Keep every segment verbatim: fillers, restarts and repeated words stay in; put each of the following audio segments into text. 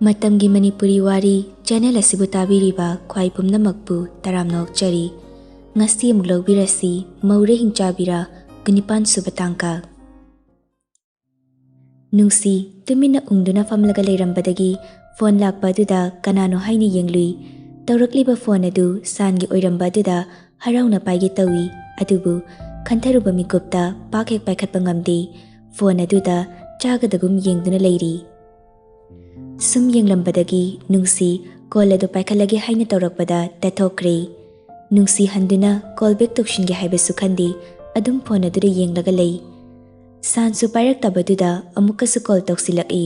ꯃꯇꯝꯒꯤ ꯃꯅꯤꯄꯨꯔꯤ ꯋꯥꯔꯤ ꯆꯦꯅꯦꯜ ꯑꯁꯤꯕꯨ ꯇꯥꯕꯤꯔꯤꯕ ꯈ꯭ꯋꯥꯏ ꯄꯨꯝꯅꯃꯛꯄꯨ ꯇꯔꯥꯝꯅ ꯑꯣꯛꯆꯔꯤ꯫ ꯉꯁꯤ ꯑꯃꯨꯛ ꯂꯧꯕꯤꯔꯁꯤ ꯃꯧꯔꯦ ꯍꯤꯡꯆꯥꯕꯤꯔꯥ ꯀꯨꯟꯅꯤꯄꯥꯟ ꯁꯨꯕ ꯇꯥꯡꯀꯛ꯫ ꯅꯨꯡꯁꯤ ꯇꯨꯃꯤꯟꯅ ꯎꯪꯗꯨꯅ ꯐꯝꯂꯒ ꯂꯩꯔꯝꯕꯗꯒꯤ ꯐꯣꯟ ꯂꯥꯛꯄ ꯑꯗꯨꯗ ꯀꯅꯥꯅꯣ ꯍꯥꯏꯅ ꯌꯦꯡꯂꯨꯏ꯫ ꯇꯧꯔꯛꯂꯤꯕ ꯐꯣꯟ ꯑꯗꯨ ꯁꯥꯟꯒꯤ ꯑꯣꯏꯔꯝꯕ ꯑꯗꯨꯗ ꯍꯔꯥꯎꯅ ꯄꯥꯏꯒꯦ ꯇꯧꯏ, ꯑꯗꯨꯕꯨ ꯈꯟꯊꯔꯨꯕ ꯃꯤꯀꯨꯞꯇ ꯄꯥꯛ ꯍꯦꯛ ꯄꯥꯏꯈꯠꯄ ꯉꯝꯗꯦ꯫ ꯐꯣꯟ ꯑꯗꯨꯗ ꯆꯥꯒꯗꯒꯨꯝ ꯌꯦꯡꯗꯨꯅ ꯂꯩꯔꯤ꯫ ꯁꯨꯝ ꯌꯦꯡꯂꯝꯕꯗꯒꯤ ꯅꯨꯡꯁꯤ ꯀꯣꯜ ꯑꯗꯨ ꯄꯥꯏꯈꯠꯂꯒꯦ ꯍꯥꯏꯅ ꯇꯧꯔꯛꯄꯗ ꯇꯠꯊꯣꯛꯈ꯭ꯔꯦ꯫ ꯅꯨꯡꯁꯤ ꯍꯟꯗꯨꯅ ꯀꯣꯜ ꯕꯦꯛ ꯇꯧꯁꯤꯟꯒꯦ ꯍꯥꯏꯕꯁꯨ ꯈꯟꯗꯦ, ꯑꯗꯨꯝ ꯐꯣꯟ ꯑꯗꯨꯗ ꯌꯦꯡꯂꯒ ꯂꯩ꯫ ꯁꯥꯟꯁꯨ ꯄꯥꯏꯔꯛꯇꯕꯗꯨꯗ ꯑꯃꯨꯛꯀꯁꯨ ꯀꯣꯜ ꯇꯧꯁꯤꯜꯂꯛꯏ꯫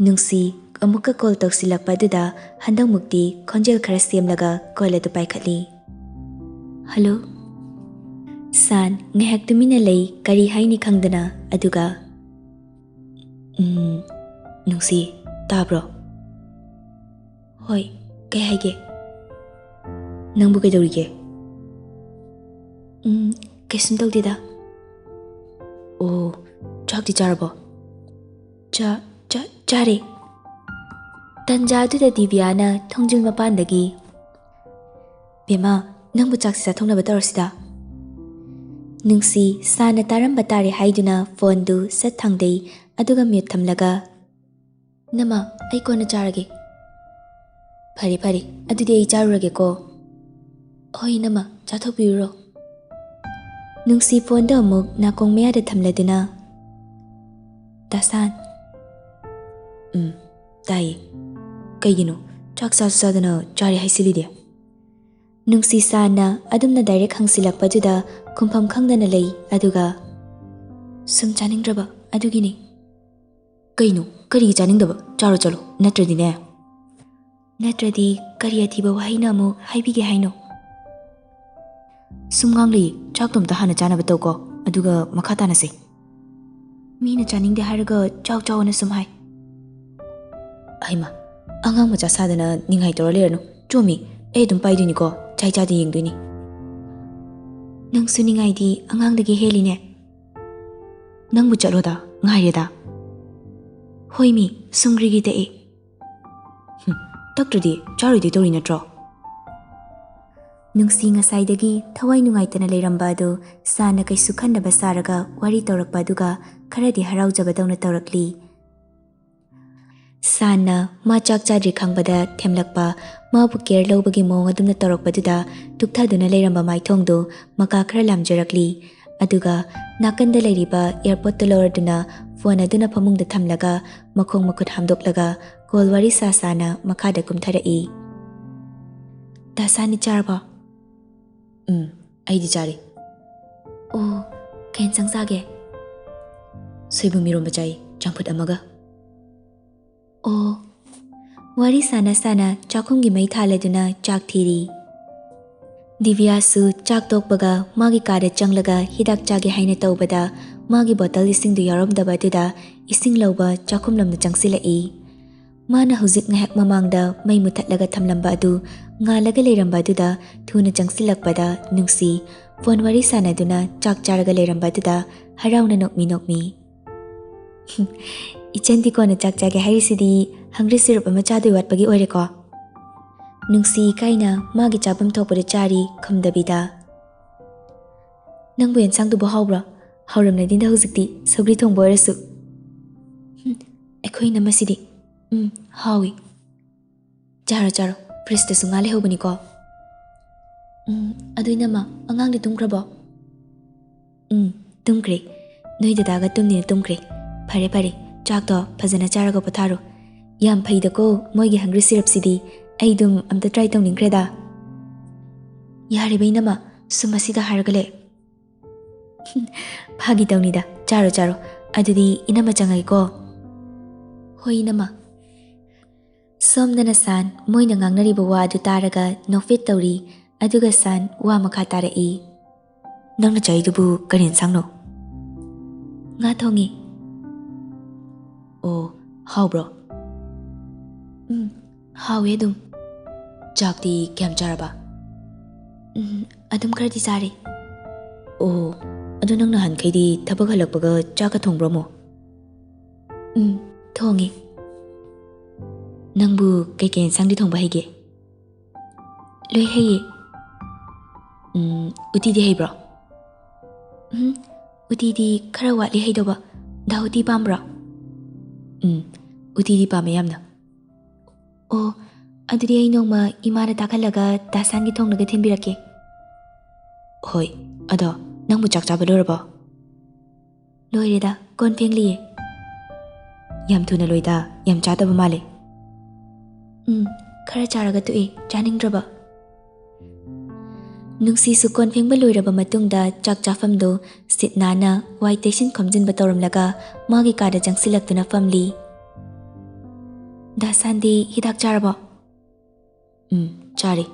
ꯅꯨꯡꯁꯤ ꯑꯃꯨꯛꯀ ꯀꯣꯜ ꯇꯧꯁꯤꯜꯂꯛꯄ ꯑꯗꯨꯗ ꯍꯟꯗꯛꯃꯨꯛꯇꯤ ꯈꯣꯟꯖꯦꯜ ꯈꯔ ꯁꯦꯝꯂꯒ ꯀꯣꯜ ꯑꯗꯨ ꯄꯥꯏꯈꯠꯂꯤ꯫ "ꯍꯜꯂꯣ?" ꯁꯥꯟ ꯉꯥꯏꯍꯥꯛ ꯇꯨꯃꯤꯟꯅ ꯂꯩ, ꯀꯔꯤ ꯍꯥꯏꯅꯤ ꯈꯪꯗꯅ, ꯑꯗꯨꯒ, "ꯎꯝ, ꯅꯨꯡꯁꯤ, ꯇꯥꯕ꯭ꯔꯣ?" "ꯍꯣꯏ, ꯀꯩ ꯍꯥꯏꯒꯦ?" "ꯅꯪꯕꯨ ꯀꯩꯗꯧꯔꯤꯒꯦ?" "ꯎꯝ, ꯀꯩꯁꯨꯝ ꯇꯧꯗꯦꯗ꯫" "ꯑꯣ, ꯆꯥꯛꯇꯤ ꯆꯥꯔꯕꯣ?" "ꯆꯥ-, ꯆꯥ-, ꯆꯥꯔꯦ꯫" ꯇꯟꯖꯥ ꯑꯗꯨꯗ ꯗꯤꯕꯤꯌꯥꯅ ꯊꯣꯡꯖꯤꯜ ꯃꯄꯥꯟꯗꯒꯤ, "ꯕꯦꯝꯃ, ꯅꯪꯕꯨ ꯆꯥꯛꯁꯤ ꯆꯥꯊꯣꯛꯅꯕ ꯇꯧꯔꯁꯤꯗ꯫" ꯅꯨꯡꯁꯤ ꯁꯥꯟꯅ ꯇꯥꯔꯝꯕ ꯇꯥꯔꯦ ꯍꯥꯏꯗꯨꯅ ꯐꯣꯟꯗꯨ ꯁꯠ ꯊꯥꯡꯗꯩ, ꯑꯗꯨꯒ ꯃ꯭ꯌꯨꯠ ꯊꯝꯂꯒ, "ꯅꯃ, ꯑꯩ ꯀꯣꯟꯅ ꯆꯥꯔꯒꯦ꯫" "ꯐꯔꯦ, ꯐꯔꯦ, ꯑꯗꯨꯗꯤ ꯑꯩ ꯆꯥꯔꯨꯔꯒꯦꯀꯣ꯫" "ꯍꯣꯏ, ꯅꯃ, ꯆꯥꯊꯣꯛꯄꯤꯔꯨꯔꯣ꯫" ꯅꯨꯡꯁꯤ ꯐꯣꯟꯗꯣ ꯑꯃꯨꯛ ꯅꯥꯀꯣꯡ ꯃꯌꯥꯗ ꯊꯝꯂꯗꯨꯅ, "ꯇꯥꯁꯥꯟ꯫" "ꯎꯝ, ꯇꯥꯏꯌꯦ꯫ ꯀꯩꯒꯤꯅꯣ? ꯆꯥꯛ ꯆꯥꯁꯨ ꯆꯥꯗꯅ ꯆꯥꯔꯦ ꯍꯥꯏꯁꯤꯜꯂꯤꯗꯤ?" ꯅꯨꯡꯁꯤ ꯁꯥꯟꯅ ꯑꯗꯨꯝꯅ ꯗꯥꯏꯔꯦꯛ ꯍꯪꯁꯤꯜꯂꯛꯄꯗꯨꯗ ꯈꯨꯝꯐꯝ ꯈꯪꯗꯅ ꯂꯩ, ꯑꯗꯨꯒ, "ꯁꯨꯝ ꯆꯥꯅꯤꯡꯗ꯭ꯔꯕ ꯑꯗꯨꯒꯤꯅꯤ꯫" "ꯀꯩꯅꯣ? ꯀꯔꯤꯒꯤ ꯆꯥꯅꯤꯡꯗꯕ? ꯆꯥꯔꯣ ꯆꯠꯂꯣ, ꯅꯠꯇ꯭ꯔꯗꯤꯅꯦ꯫" "ꯅꯠꯇ꯭ꯔꯗꯤ ꯀꯔꯤ ꯑꯊꯤꯕ ꯋꯥꯍꯩꯅ ꯑꯃꯨꯛ ꯍꯥꯏꯕꯤꯒꯦ ꯍꯥꯏꯅꯣ?" "ꯁꯨꯝ ꯉꯥꯡꯂꯤ, ꯆꯥꯛꯇꯣ ꯑꯝꯇ ꯍꯥꯟꯅ ꯆꯥꯅꯕ ꯇꯧꯀꯣ, ꯑꯗꯨꯒ ꯃꯈꯥ ꯇꯥꯅꯁꯦ꯫" "ꯃꯤꯅ ꯆꯥꯅꯤꯡꯗꯦ ꯍꯥꯏꯔꯒ ꯆꯥꯎ ꯆꯥꯎꯅ ꯁꯨꯝ ꯍꯥꯏ꯫" "ꯑꯩꯃ, ꯑꯉꯥꯡ ꯃꯆꯥ ꯁꯥꯗꯅ ꯅꯤꯡꯉꯥꯏ ꯇꯧꯔ ꯂꯩꯔꯅꯨ꯫ ꯆꯣꯃꯤ, ꯑꯩ ꯑꯗꯨꯝ ꯄꯥꯏꯗꯣꯏꯅꯤꯀꯣ, ꯆꯥꯏ ꯆꯥꯗꯦ ꯌꯦꯡꯗꯣꯏꯅꯤ꯫" "ꯅꯪꯁꯨ ꯅꯤꯡꯉꯥꯏꯗꯤ ꯑꯉꯥꯡꯗꯒꯤ ꯍꯦꯜꯂꯤꯅꯦ꯫" "ꯅꯪꯕꯨ ꯆꯠꯂꯣꯗ, ꯉꯥꯏꯔꯦꯗ꯫" "ꯍꯣꯏꯃꯤ, ꯁꯨꯡꯒ꯭ꯔꯤꯒꯤ ꯇꯛꯏ꯫" "ꯍꯨꯝ, ꯇꯛꯇ꯭ꯔꯗꯤ ꯆꯥꯔꯣꯏꯗꯣꯏ ꯇꯧꯔꯤ ꯅꯠꯇ꯭ꯔꯣ?" ꯅꯨꯡꯁꯤ ꯉꯁꯥꯏꯗꯒꯤ ꯊꯋꯥꯏ ꯅꯨꯡꯉꯥꯏꯇꯅ ꯂꯩꯔꯝꯕ ꯑꯗꯨ ꯁꯥꯟꯅ ꯀꯩꯁꯨ ꯈꯟꯗꯕ ꯁꯥꯔꯒ ꯋꯥꯔꯤ ꯇꯧꯔꯛꯄ ꯑꯗꯨꯒ ꯈꯔꯗꯤ ꯍꯔꯥꯎꯖꯕꯗꯧꯅ ꯇꯧꯔꯛꯂꯤ꯫ ꯁꯥꯟꯅ ꯃꯥ ꯆꯥꯛ ꯆꯥꯗ꯭ꯔꯤ ꯈꯪꯕꯗ ꯊꯦꯝꯂꯛꯄ, ꯃꯥꯕꯨ ꯀꯦꯌꯔ ꯂꯧꯕꯒꯤ ꯃꯑꯣꯡ ꯑꯗꯨꯝꯅ ꯇꯧꯔꯛꯄꯗꯨꯗ ꯇꯨꯛꯊꯗꯨꯅ ꯂꯩꯔꯝꯕ ꯃꯥꯏꯊꯣꯡꯗꯨ ꯃꯀꯥ ꯈꯔ ꯂꯥꯝꯖꯔꯛꯂꯤ꯫ ꯑꯗꯨꯒ ꯅꯥꯀꯟꯗ ꯂꯩꯔꯤꯕ ꯑꯦꯌꯥꯔꯄꯣꯠꯇꯨ ꯂꯧꯔꯗꯨꯅ ꯐꯣꯟ ꯑꯗꯨꯅ ꯐꯃꯨꯡꯗ ꯊꯝꯂꯒ ꯃꯈꯣꯡ ꯃꯈꯨꯠ ꯍꯥꯝꯗꯣꯛꯂꯒ ꯀꯣꯜ ꯋꯥꯔꯤ ꯁꯥ ꯁꯥꯅ ꯃꯈꯥꯗ ꯀꯨꯝꯊꯔꯛꯏ꯫ "ꯗꯥ ꯁꯥꯟꯅꯤ, ꯆꯥꯔꯕꯣ?" "ꯎꯝ, ꯑꯩꯗꯤ ꯆꯥꯔꯦ꯫" "ꯑꯣ, ꯀꯩ ꯏꯟꯁꯥꯡ ꯆꯥꯒꯦ?" "ꯁꯣꯏꯕꯨꯝ ꯏꯔꯣꯝꯕ ꯆꯥꯏ, ꯆꯝꯐꯨꯠ ꯑꯃꯒ꯫" ꯑꯣ꯫ ꯋꯥꯔꯤ ꯁꯥꯟꯅ ꯁꯥꯟꯅ ꯆꯥꯛꯈꯨꯝꯒꯤ ꯃꯩ ꯊꯥꯜꯂꯗꯨꯅ ꯆꯥꯛ ꯊꯤꯔꯤ꯫ ꯗꯤꯕꯤꯌꯥꯁꯨ ꯆꯥꯛ ꯇꯣꯛꯄꯒ ꯃꯥꯒꯤ ꯀꯥꯗ ꯆꯪꯂꯒ ꯍꯤꯗꯥꯛ ꯆꯥꯒꯦ ꯍꯥꯏꯅ ꯇꯧꯕꯗ, ꯃꯥꯒꯤ ꯕꯣꯇꯜ ꯏꯁꯤꯡꯗꯨ ꯌꯥꯎꯔꯝꯗꯕ ꯑꯗꯨꯗ ꯏꯁꯤꯡ ꯂꯧꯕ ꯆꯥꯛꯈꯨꯝꯂꯣꯝꯗ ꯆꯪꯁꯤꯜꯂꯛꯏ꯫ ꯃꯥꯅ ꯍꯧꯖꯤꯛ ꯉꯥꯏꯍꯥꯛ ꯃꯃꯥꯡꯗ ꯃꯩ ꯃꯨꯊꯠꯂꯒ ꯊꯝꯂꯝꯕ ꯑꯗꯨ ꯉꯥꯜꯂꯒ ꯂꯩꯔꯝꯕ ꯑꯗꯨꯗ ꯊꯨꯅ ꯆꯪꯁꯤꯜꯂꯛꯄꯗ ꯅꯨꯡꯁꯤ ꯐꯣꯟ ꯋꯥꯔꯤ ꯁꯥꯟꯅꯗꯨꯅ ꯆꯥꯛ ꯆꯥꯔꯒ ꯂꯩꯔꯝꯕ ꯑꯗꯨꯗ ꯍꯔꯥꯎꯅ ꯅꯣꯛꯃꯤ ꯅꯣꯛꯃꯤ꯫ "ꯏꯆꯟꯗꯤ ꯀꯣꯟꯅ ꯆꯥꯛ ꯆꯥꯒꯦ ꯍꯥꯏꯔꯤꯁꯤꯗꯤ ꯍꯪꯒ꯭ꯔꯤ ꯁꯤꯔꯞ ꯑꯃ ꯆꯥꯗꯣꯏ ꯋꯥꯠꯄꯒꯤ ꯑꯣꯏꯔꯦꯀꯣ?" ꯅꯨꯡꯁꯤ ꯏꯀꯥꯏꯅ ꯃꯥꯒꯤ ꯆꯥꯐꯝ ꯊꯣꯛꯄꯗ ꯆꯥꯔꯤ ꯈꯨꯝꯗꯕꯤꯗ꯫ "ꯅꯪꯕꯨ ꯑꯦꯟꯁꯥꯡꯗꯨꯕꯨ ꯍꯥꯎꯕ꯭ꯔꯣ? ꯍꯥꯎꯔꯝꯂꯅꯤꯗ ꯍꯧꯖꯤꯛꯇꯤ, ꯁꯧꯒ꯭ꯔꯤ ꯊꯣꯡꯕ ꯑꯣꯏꯔꯁꯨ꯫" "ꯍꯨꯝ, ꯑꯩꯈꯣꯏ ꯏꯅꯝꯃꯁꯤꯗꯤ꯫ ꯎꯝ, ꯍꯥꯎꯏ꯫ ꯆꯥꯔꯣ, ꯆꯥꯔꯣ, ꯐ꯭ꯔꯤꯖꯇꯁꯨ ꯉꯥ ꯂꯩꯍꯧꯕꯅꯤꯀꯣ꯫" "ꯎꯝ, ꯑꯗꯨ ꯏꯅꯝꯃ, ꯑꯉꯥꯡꯗꯤ ꯇꯨꯝꯈ꯭ꯔꯕꯣ?" "ꯎꯝ, ꯇꯨꯝꯈ꯭ꯔꯦ꯫ ꯅꯣꯏ ꯗꯗꯥꯒ ꯇꯨꯝꯅꯤꯅ ꯇꯨꯝꯈ꯭ꯔꯦ꯫ ꯐꯔꯦ, ꯐꯔꯦ, ꯆꯥꯛꯇꯣ ꯐꯖꯅ ꯆꯥꯔꯒ ꯄꯣꯊꯥꯔꯣ꯫ ꯌꯥꯝ ꯐꯩꯗꯀꯣ ꯃꯣꯏꯒꯤ ꯍꯪꯒ꯭ꯔꯤ ꯁꯤꯔꯞꯁꯤꯗꯤ꯫ ꯑꯩ ꯑꯗꯨꯝ ꯑꯝꯇ ꯇ꯭ꯔꯥꯏ ꯇꯧꯅꯤꯡꯈ꯭ꯔꯦꯗ꯫" "ꯌꯥꯔꯦꯕ ꯏꯅꯝꯃ, ꯁꯨꯝ ꯑꯁꯤꯗ ꯍꯥꯏꯔꯒ ꯂꯩ꯫" "ꯐꯥꯒꯤ ꯇꯧꯅꯤꯗ, ꯆꯥꯔꯣ, ꯆꯥꯔꯣ꯫ ꯑꯗꯨꯗꯤ ꯏꯅꯝꯃ ꯆꯪꯉꯒꯦꯀꯣ꯫" "ꯍꯣꯏ ꯏꯅꯝꯃ꯫" ꯁꯣꯝꯗꯅ ꯁꯥꯟ ꯃꯣꯏꯅ ꯉꯥꯡꯅꯔꯤꯕ ꯋꯥ ꯑꯗꯨ ꯇꯥꯔꯒ ꯅꯣꯛꯐꯦꯠ ꯇꯧꯔꯤ, ꯑꯗꯨꯒ ꯁꯥꯟ ꯋꯥ ꯃꯈꯥ ꯇꯥꯔꯛꯏ꯫ "ꯅꯪꯅ ꯆꯥꯏꯗꯨꯕꯨ ꯀꯔꯤ ꯏꯟꯁꯥꯡꯅꯣ?" "ꯉꯥ ꯊꯣꯡꯉꯤ꯫" "ꯑꯣ, ꯍꯥꯎꯕ꯭ꯔꯣ?" "ꯎꯝ, ꯍꯥꯎꯋꯦ ꯑꯗꯨꯝ꯫" "ꯆꯥꯛꯇꯤ ꯀꯌꯥꯝ ꯆꯥꯔꯕ?" "ꯎꯝ, ꯑꯗꯨꯝ ꯈꯔꯗꯤ ꯆꯥꯔꯦ꯫" "ꯑꯣ, ꯑꯗꯨ ꯅꯪ ꯅꯍꯥꯟꯈꯩꯗꯤ ꯊꯕꯛ ꯍꯜꯂꯛꯄꯒ ꯆꯥꯛꯀ ꯊꯣꯡꯕ꯭ꯔꯣ ꯑꯃꯨꯛ?" "ꯎꯝ, ꯊꯣꯡꯉꯤ꯫ ꯅꯪꯕꯨ ꯀꯩꯀꯩ ꯏꯟꯁꯥꯡꯗꯤ ꯊꯣꯡꯕ ꯍꯩꯒꯦ? ꯂꯣꯏ ꯍꯩꯌꯦ꯫ ꯎꯝ, ꯎꯇꯤꯗꯤ ꯍꯩꯕ꯭ꯔꯣ? ꯎꯝ, ꯎꯇꯤꯗꯤ ꯈꯔ ꯋꯥꯠꯂꯤ ꯍꯩꯗꯧꯕ꯫ ꯗꯥ ꯎꯇꯤ ꯄꯥꯝꯕ꯭ꯔꯣ? ꯎꯝ, ꯎꯇꯤꯗꯤ ꯄꯥꯝꯃꯦ ꯌꯥꯝꯅ꯫ ꯑꯣ, ꯑꯗꯨꯗꯤ ꯑꯩ ꯅꯣꯡꯃ ꯏꯃꯥꯗ ꯇꯥꯛꯍꯜꯂꯒ ꯗꯥ ꯁꯥꯟꯒꯤ ꯊꯣꯡꯂꯒ ꯊꯤꯟꯕꯤꯔꯛꯀꯦ꯫ ꯍꯣꯏ, ꯑꯗꯣ ꯅꯪꯕꯨ ꯆꯥꯛ ꯆꯥꯕ ꯂꯣꯏꯔꯕꯣ? ꯂꯣꯏꯔꯦꯗ, ꯀꯣꯟ ꯐꯦꯡꯂꯤꯌꯦ꯫ ꯌꯥꯝ ꯊꯨꯅ ꯂꯣꯏꯗ, ꯌꯥꯝ ꯆꯥꯗꯕ ꯃꯥꯜꯂꯦ꯫ ꯎꯝ, ꯈꯔ ꯆꯥꯔꯒ ꯇꯣꯛꯑꯦ, ꯆꯥꯅꯤꯡꯗ꯭ꯔꯕ꯫ ꯅꯨꯡꯁꯤꯁꯨ ꯀꯣꯟ ꯐꯦꯡꯕ ꯂꯣꯏꯔꯕ ꯃꯇꯨꯡꯗ ꯆꯥꯛ ꯆꯥꯐꯝꯗꯨ ꯁꯤꯠ ꯅꯥꯟꯅ ꯋꯥꯏ ꯇꯩꯁꯤꯟ ꯈꯣꯝꯖꯤꯟꯕ ꯇꯧꯔꯝꯂꯒ ꯃꯥꯒꯤ ꯀꯥꯗ ꯆꯪꯁꯤꯜꯂꯛꯇꯨꯅ ꯐꯝꯂꯤ꯫ ꯗꯥ ꯁꯥꯟꯗꯤ ꯍꯤꯗꯥꯛ ꯆꯥꯔꯕꯣ? ꯎꯝ, ꯆꯥꯔꯦ꯫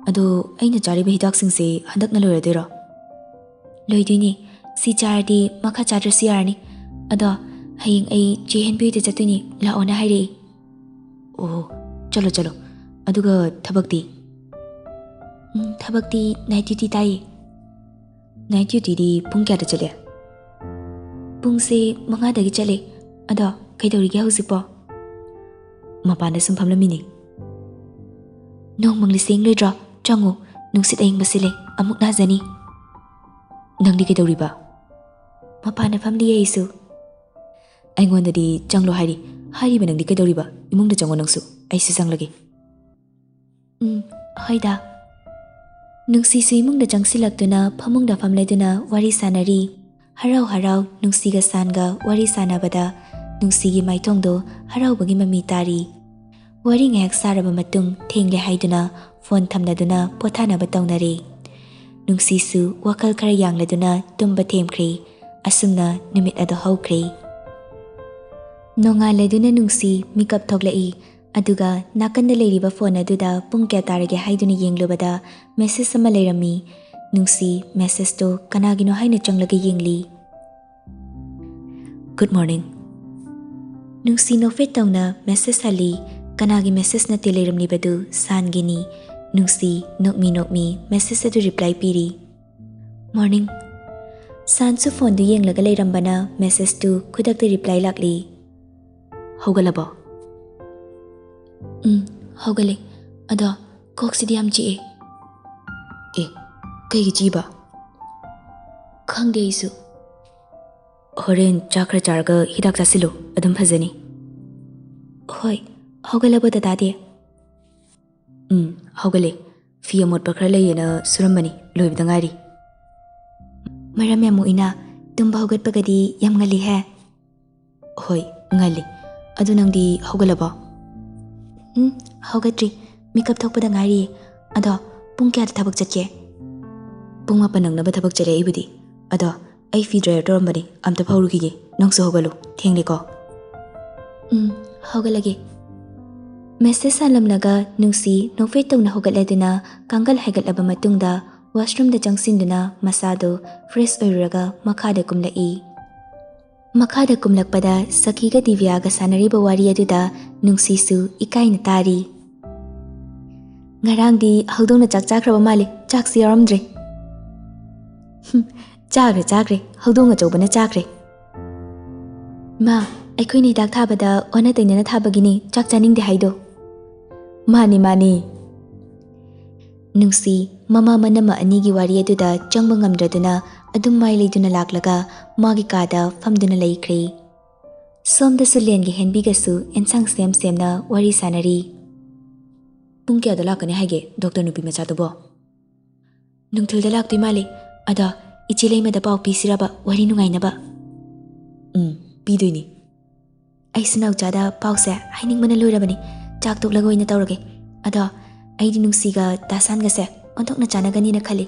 ꯑꯗꯣ ꯑꯩꯅ ꯆꯥꯔꯤꯕ ꯍꯤꯗꯥꯛꯁꯤꯡꯁꯦ ꯍꯟꯗꯛꯅ ꯂꯣꯏꯔꯗꯣꯏꯔꯣ? ꯂꯣꯏꯗꯣꯏꯅꯦ꯫ ꯁꯤ ꯆꯥꯔꯗꯤ ꯃꯈꯥ ꯆꯥꯗ꯭ꯔꯁꯨ ꯌꯥꯔꯅꯤ꯫ ꯑꯗꯣ ꯍꯌꯦꯡ ꯑꯩ ꯆꯦ ꯍꯦꯟꯕꯤꯗ ꯆꯠꯇꯣꯏꯅꯦ, ꯂꯥꯛꯑꯣꯅ ꯍꯥꯏꯔꯛꯏ꯫ ꯑꯣ, ꯆꯠꯂꯣ, ꯆꯠꯂꯣ꯫ ꯑꯗꯨꯒ ꯊꯕꯛꯇꯤ? ꯎꯝ, ꯊꯕꯛꯇꯤ night duty ꯇꯥꯏꯌꯦ꯫ Night dutyꯗꯤ ꯄꯨꯡ ꯀꯌꯥꯗ ꯆꯠꯂꯤ? ꯄꯨꯡꯁꯦ ꯃꯉꯥꯗꯒꯤ ꯆꯠꯂꯦ꯫ ꯑꯗꯣ ꯀꯩꯗꯧꯔꯤꯒꯦ ꯍꯧꯖꯤꯛꯄꯣ? ꯃꯄꯥꯟꯗ ꯁꯨꯝ ꯐꯝꯂꯝꯃꯤꯅꯦ꯫ ꯅꯣꯡ ꯃꯪꯂꯤ ꯁꯦꯡꯂꯣꯏꯗ꯭ꯔꯣ? ꯆꯪꯉꯨ, ꯅꯨꯡꯁꯤꯠ ꯑꯏꯪꯕ ꯁꯤꯠꯂꯦ, ꯑꯃꯨꯛ ꯅꯥꯖꯅꯤ꯫ ꯅꯪꯗꯤ ꯀꯩꯗꯧꯔꯤꯕ? ꯃꯄꯥꯟꯗ ꯐꯝꯂꯤꯌꯦ ꯑꯩꯁꯨ꯫ ꯑꯩꯉꯣꯟꯗꯗꯤ ꯆꯪꯂꯣ ꯍꯥꯏꯔꯤ꯫ ꯍꯥꯏꯔꯤꯕ ꯅꯪꯗꯤ ꯀꯩꯗꯧꯔꯤꯕ? ꯏꯃꯨꯡꯗ ꯆꯪꯉꯣ ꯅꯪꯁꯨ, ꯑꯩꯁꯨ ꯆꯪꯂꯒꯦ꯫ ꯎꯝ, ꯍꯣꯏꯗ꯫ ꯅꯨꯡꯁꯤꯁꯨ ꯏꯃꯨꯡꯗ ꯆꯪꯁꯤꯜꯂꯛꯇꯨꯅ ꯐꯃꯨꯡꯗ ꯐꯝꯂꯗꯨꯅ ꯋꯥꯔꯤ ꯁꯥꯟꯅꯔꯤ꯫ ꯍꯔꯥꯎ ꯍꯔꯥꯎ ꯅꯨꯡꯁꯤꯒ ꯁꯥꯟꯒ ꯋꯥꯔꯤ ꯁꯥꯟꯅꯕꯗ ꯅꯨꯡꯁꯤꯒꯤ ꯃꯥꯏꯊꯣꯡꯗꯣ ꯍꯔꯥꯎꯕꯒꯤ ꯃꯃꯤ ꯇꯥꯔꯤ꯫ ꯋꯥꯔꯤ ꯉꯥꯏꯍꯥꯛ ꯁꯥꯔꯕ ꯃꯇꯨꯡ ꯊꯦꯡꯂꯦ ꯍꯥꯏꯗꯨꯅ ꯐꯣꯟ ꯊꯝꯅꯗꯨꯅ ꯄꯣꯊꯥꯅꯕ ꯇꯧꯅꯔꯦ꯫ ꯅꯨꯡꯁꯤꯁꯨ ꯋꯥꯈꯜ ꯈꯔ ꯌꯥꯡꯂꯗꯨꯅ ꯇꯨꯝꯕ ꯊꯦꯝꯈ꯭ꯔꯦ꯫ ꯑꯁꯨꯝꯅ ꯅꯨꯃꯤꯠ ꯑꯗꯨ ꯍꯧꯈ꯭ꯔꯦ꯫ ꯅꯣꯡꯉꯥꯜꯂꯗꯨꯅ ꯅꯨꯡꯁꯤ ꯃꯤꯀꯞ ꯊꯣꯛꯂꯛꯏ꯫ ꯑꯗꯨꯒ ꯅꯥꯀꯟꯗ ꯂꯩꯔꯤꯕ ꯐꯣꯟ ꯑꯗꯨꯗ ꯄꯨꯡ ꯀꯌꯥ ꯇꯥꯔꯒꯦ ꯍꯥꯏꯗꯨꯅ ꯌꯦꯡꯂꯨꯕꯗ message ꯑꯃ ꯂꯩꯔꯝꯃꯤ꯫ ꯅꯨꯡꯁꯤ messageꯇꯨ ꯀꯅꯥꯒꯤꯅꯣ ꯍꯥꯏꯅ ꯆꯪꯂꯒ ꯌꯦꯡꯂꯤ꯫ Good morning꯫ ꯅꯨꯡꯁꯤ ꯅꯣꯛꯐꯦꯠ ꯇꯧꯅ message ꯍꯜꯂꯤ꯫ ꯀꯅꯥꯒꯤ message ꯅꯠꯇꯦ ꯂꯩꯔꯝꯂꯤꯕꯗꯨ? ꯁꯥꯟꯒꯤꯅꯤ꯫ ꯅꯨꯡꯁꯤ ꯅꯣꯛꯃꯤ ꯅꯣꯛꯃꯤ message ꯑꯗꯨ reply ꯄꯤꯔꯤ꯫ Morning꯫ ꯁꯥꯟꯁꯨ ꯐꯣꯟꯗꯨ ꯌꯦꯡꯂꯒ ꯂꯩꯔꯝꯕꯅ messageꯇꯨ ꯈꯨꯗꯛꯇ reply ꯂꯥꯛꯂꯤ꯫ ꯍꯧꯒꯠꯂꯕꯣ? ꯎꯝ, ꯍꯧꯒꯠꯂꯦ꯫ ꯑꯗꯣ ꯀꯣꯛꯁꯤꯗꯤ ꯌꯥꯝ ꯆꯤꯛꯑꯦ꯫ ꯑꯦ, ꯀꯩꯒꯤ ꯆꯤꯕ? ꯈꯪꯗꯦ ꯑꯩꯁꯨ꯫ ꯍꯣꯔꯦꯟ ꯆꯥꯛ ꯈꯔ ꯆꯥꯔꯒ ꯍꯤꯗꯥꯛ ꯆꯥꯁꯤꯜꯂꯨ, ꯑꯗꯨꯝ ꯐꯖꯅꯤ꯫ ꯍꯣꯏ, ꯍꯧꯒꯠꯂꯕꯣ ꯗꯗꯥꯗꯤ? ꯎꯝ, ꯍꯧꯒꯠꯂꯦ꯫ ꯐꯤ ꯑꯃꯣꯠꯄ ꯈꯔ ꯂꯩꯌꯦꯅ ꯁꯨꯔꯝꯕꯅꯤ, ꯂꯣꯏꯕꯗ ꯉꯥꯏꯔꯤ꯫ ꯃꯔꯝ ꯌꯥꯝ ꯃꯣꯛꯏꯅ, ꯇꯨꯝꯕ ꯍꯧꯒꯠꯄꯒꯗꯤ ꯌꯥꯝ ꯉꯜꯂꯤꯍꯦ꯫ ꯍꯣꯏ, ꯉꯜꯂꯤ꯫ ꯑꯗꯨ ꯅꯪꯗꯤ ꯍꯧꯒꯠꯂꯕꯣ? ꯎꯝ, ꯍꯧꯒꯠꯇ꯭ꯔꯤ꯫ ꯃꯤꯀꯞ ꯊꯣꯛꯄꯗ ꯉꯥꯏꯔꯤꯌꯦ꯫ ꯑꯗꯣ ꯄꯨꯡ ꯀꯌꯥꯗ ꯊꯕꯛ ꯆꯠꯀꯦ? ꯄꯨꯡ ꯃꯥꯄꯟ ꯅꯪꯅꯕ ꯊꯕꯛ ꯆꯠꯂꯦ ꯑꯩꯕꯨꯗꯤ꯫ ꯑꯗꯣ ꯑꯩ ꯐꯤ dryer ꯇꯧꯔꯝꯕꯅꯤ, ꯑꯝꯇ ꯐꯧꯔꯨꯈꯤꯒꯦ꯫ ꯅꯪꯁꯨ ꯍꯧꯒꯠꯂꯨ, ꯊꯦꯡꯂꯦꯀꯣ꯫ ꯎꯝ, ꯍꯧꯒꯠꯂꯒꯦ꯫ Message ꯍꯜꯂꯝꯂꯒ ꯅꯨꯡꯁꯤ ꯅꯣꯛꯐꯦꯠ ꯇꯧꯅ ꯍꯧꯒꯠꯂꯗꯨꯅ ꯀꯥꯡꯒꯜ ꯍꯥꯏꯒꯠꯂꯕ ꯃꯇꯨꯡꯗ washroomꯗ ꯆꯪꯁꯤꯟꯗꯨꯅ ꯃꯁꯥꯗꯨ fresh ꯑꯣꯏꯔꯨꯔꯒ ꯃꯈꯥꯗ ꯀꯨꯝꯂꯛꯏ꯫ ꯃꯈꯥꯗ ꯀꯨꯝꯂꯛꯄꯗ ꯁꯈꯤꯒ ꯗꯤꯕ꯭ꯌꯥꯒ ꯁꯥꯟꯅꯔꯤꯕ ꯋꯥꯔꯤ ꯑꯗꯨꯗ ꯅꯨꯡꯁꯤꯁꯨ ꯏꯀꯥꯏꯅ ꯇꯥꯔꯤ꯫ "ꯉꯔꯥꯡꯗꯤ ꯍꯧꯗꯣꯡꯅ ꯆꯥꯛ ꯆꯥꯈ꯭ꯔꯕ ꯃꯥꯜꯂꯦ, ꯆꯥꯛꯁꯨ ꯌꯥꯎꯔꯝꯗ꯭ꯔꯦ꯫" "ꯍꯨꯝ, ꯆꯥꯈ꯭ꯔꯦ, ꯆꯥꯈ꯭ꯔꯦ, ꯍꯧꯗꯣꯡ ꯑꯆꯧꯕꯅ ꯆꯥꯈ꯭ꯔꯦ꯫" "ꯃꯥ, ꯑꯩꯈꯣꯏꯅ ꯍꯤꯗꯥꯛ ꯊꯥꯕꯗ ꯑꯣꯟꯅ ꯇꯩꯅꯅ ꯊꯥꯕꯒꯤꯅꯤ ꯆꯥꯛ ꯆꯥꯅꯤꯡꯗꯦ ꯍꯥꯏꯗꯣ꯫" "ꯃꯥꯅꯤ, ꯃꯥꯅꯤ꯫" ꯅꯨꯡꯁꯤ ꯃꯃꯥ ꯃꯅꯝꯃ ꯑꯅꯤꯒꯤ ꯋꯥꯔꯤ ꯑꯗꯨꯗ ꯆꯪꯕ ꯉꯝꯗ꯭ꯔꯗꯨꯅ ꯑꯗꯨꯝ ꯃꯥꯏ ꯂꯩꯗꯨꯅ ꯂꯥꯛꯂꯒ ꯃꯥꯒꯤ ꯀꯥꯗ ꯐꯝꯗꯨꯅ ꯂꯩꯈ꯭ꯔꯦ꯫ ꯁꯣꯝꯗꯁꯨ ꯂꯦꯟꯒ ꯍꯦꯟꯕꯤꯒꯁꯨ ꯑꯦꯟꯁꯥꯡ ꯁꯦꯝ ꯁꯦꯝꯅ ꯋꯥꯔꯤ ꯁꯥꯟꯅꯔꯤ꯫ "ꯄꯨꯡ ꯀꯌꯥꯗ ꯂꯥꯛꯀꯅꯤ ꯍꯥꯏꯒꯦ ꯗꯣꯛꯇꯔ ꯅꯨꯄꯤ ꯃꯆꯥꯗꯨꯕꯣ?" "ꯅꯨꯡꯊꯤꯜꯗ ꯂꯥꯛꯇꯣꯏ ꯃꯥꯜꯂꯤ꯫ ꯑꯗꯣ ꯏꯆꯦ ꯂꯩꯃꯗ ꯄꯥꯎ ꯄꯤꯁꯤꯔꯕ, ꯋꯥꯔꯤ ꯅꯨꯡꯉꯥꯏꯅꯕ?" "ꯎꯝ, ꯄꯤꯗꯣꯏꯅꯤ꯫" ꯑꯩꯁꯨ ꯅꯥꯎꯆꯥꯗ ꯄꯥꯎꯁꯦ ꯍꯥꯏꯅꯤꯡꯕꯅ ꯂꯣꯏꯔꯕꯅꯤ꯫ ꯆꯥꯛ ꯇꯣꯛꯂꯒ ꯑꯣꯏꯅ ꯇꯧꯔꯒꯦ꯫ ꯑꯗꯣ ꯑꯩꯗꯤ ꯅꯨꯡꯁꯤꯒ ꯗꯥꯁꯥꯟꯒꯁꯦ ꯑꯣꯟꯊꯣꯛꯅ ꯆꯥꯟꯅꯒꯅꯤꯅ ꯈꯜꯂꯤ꯫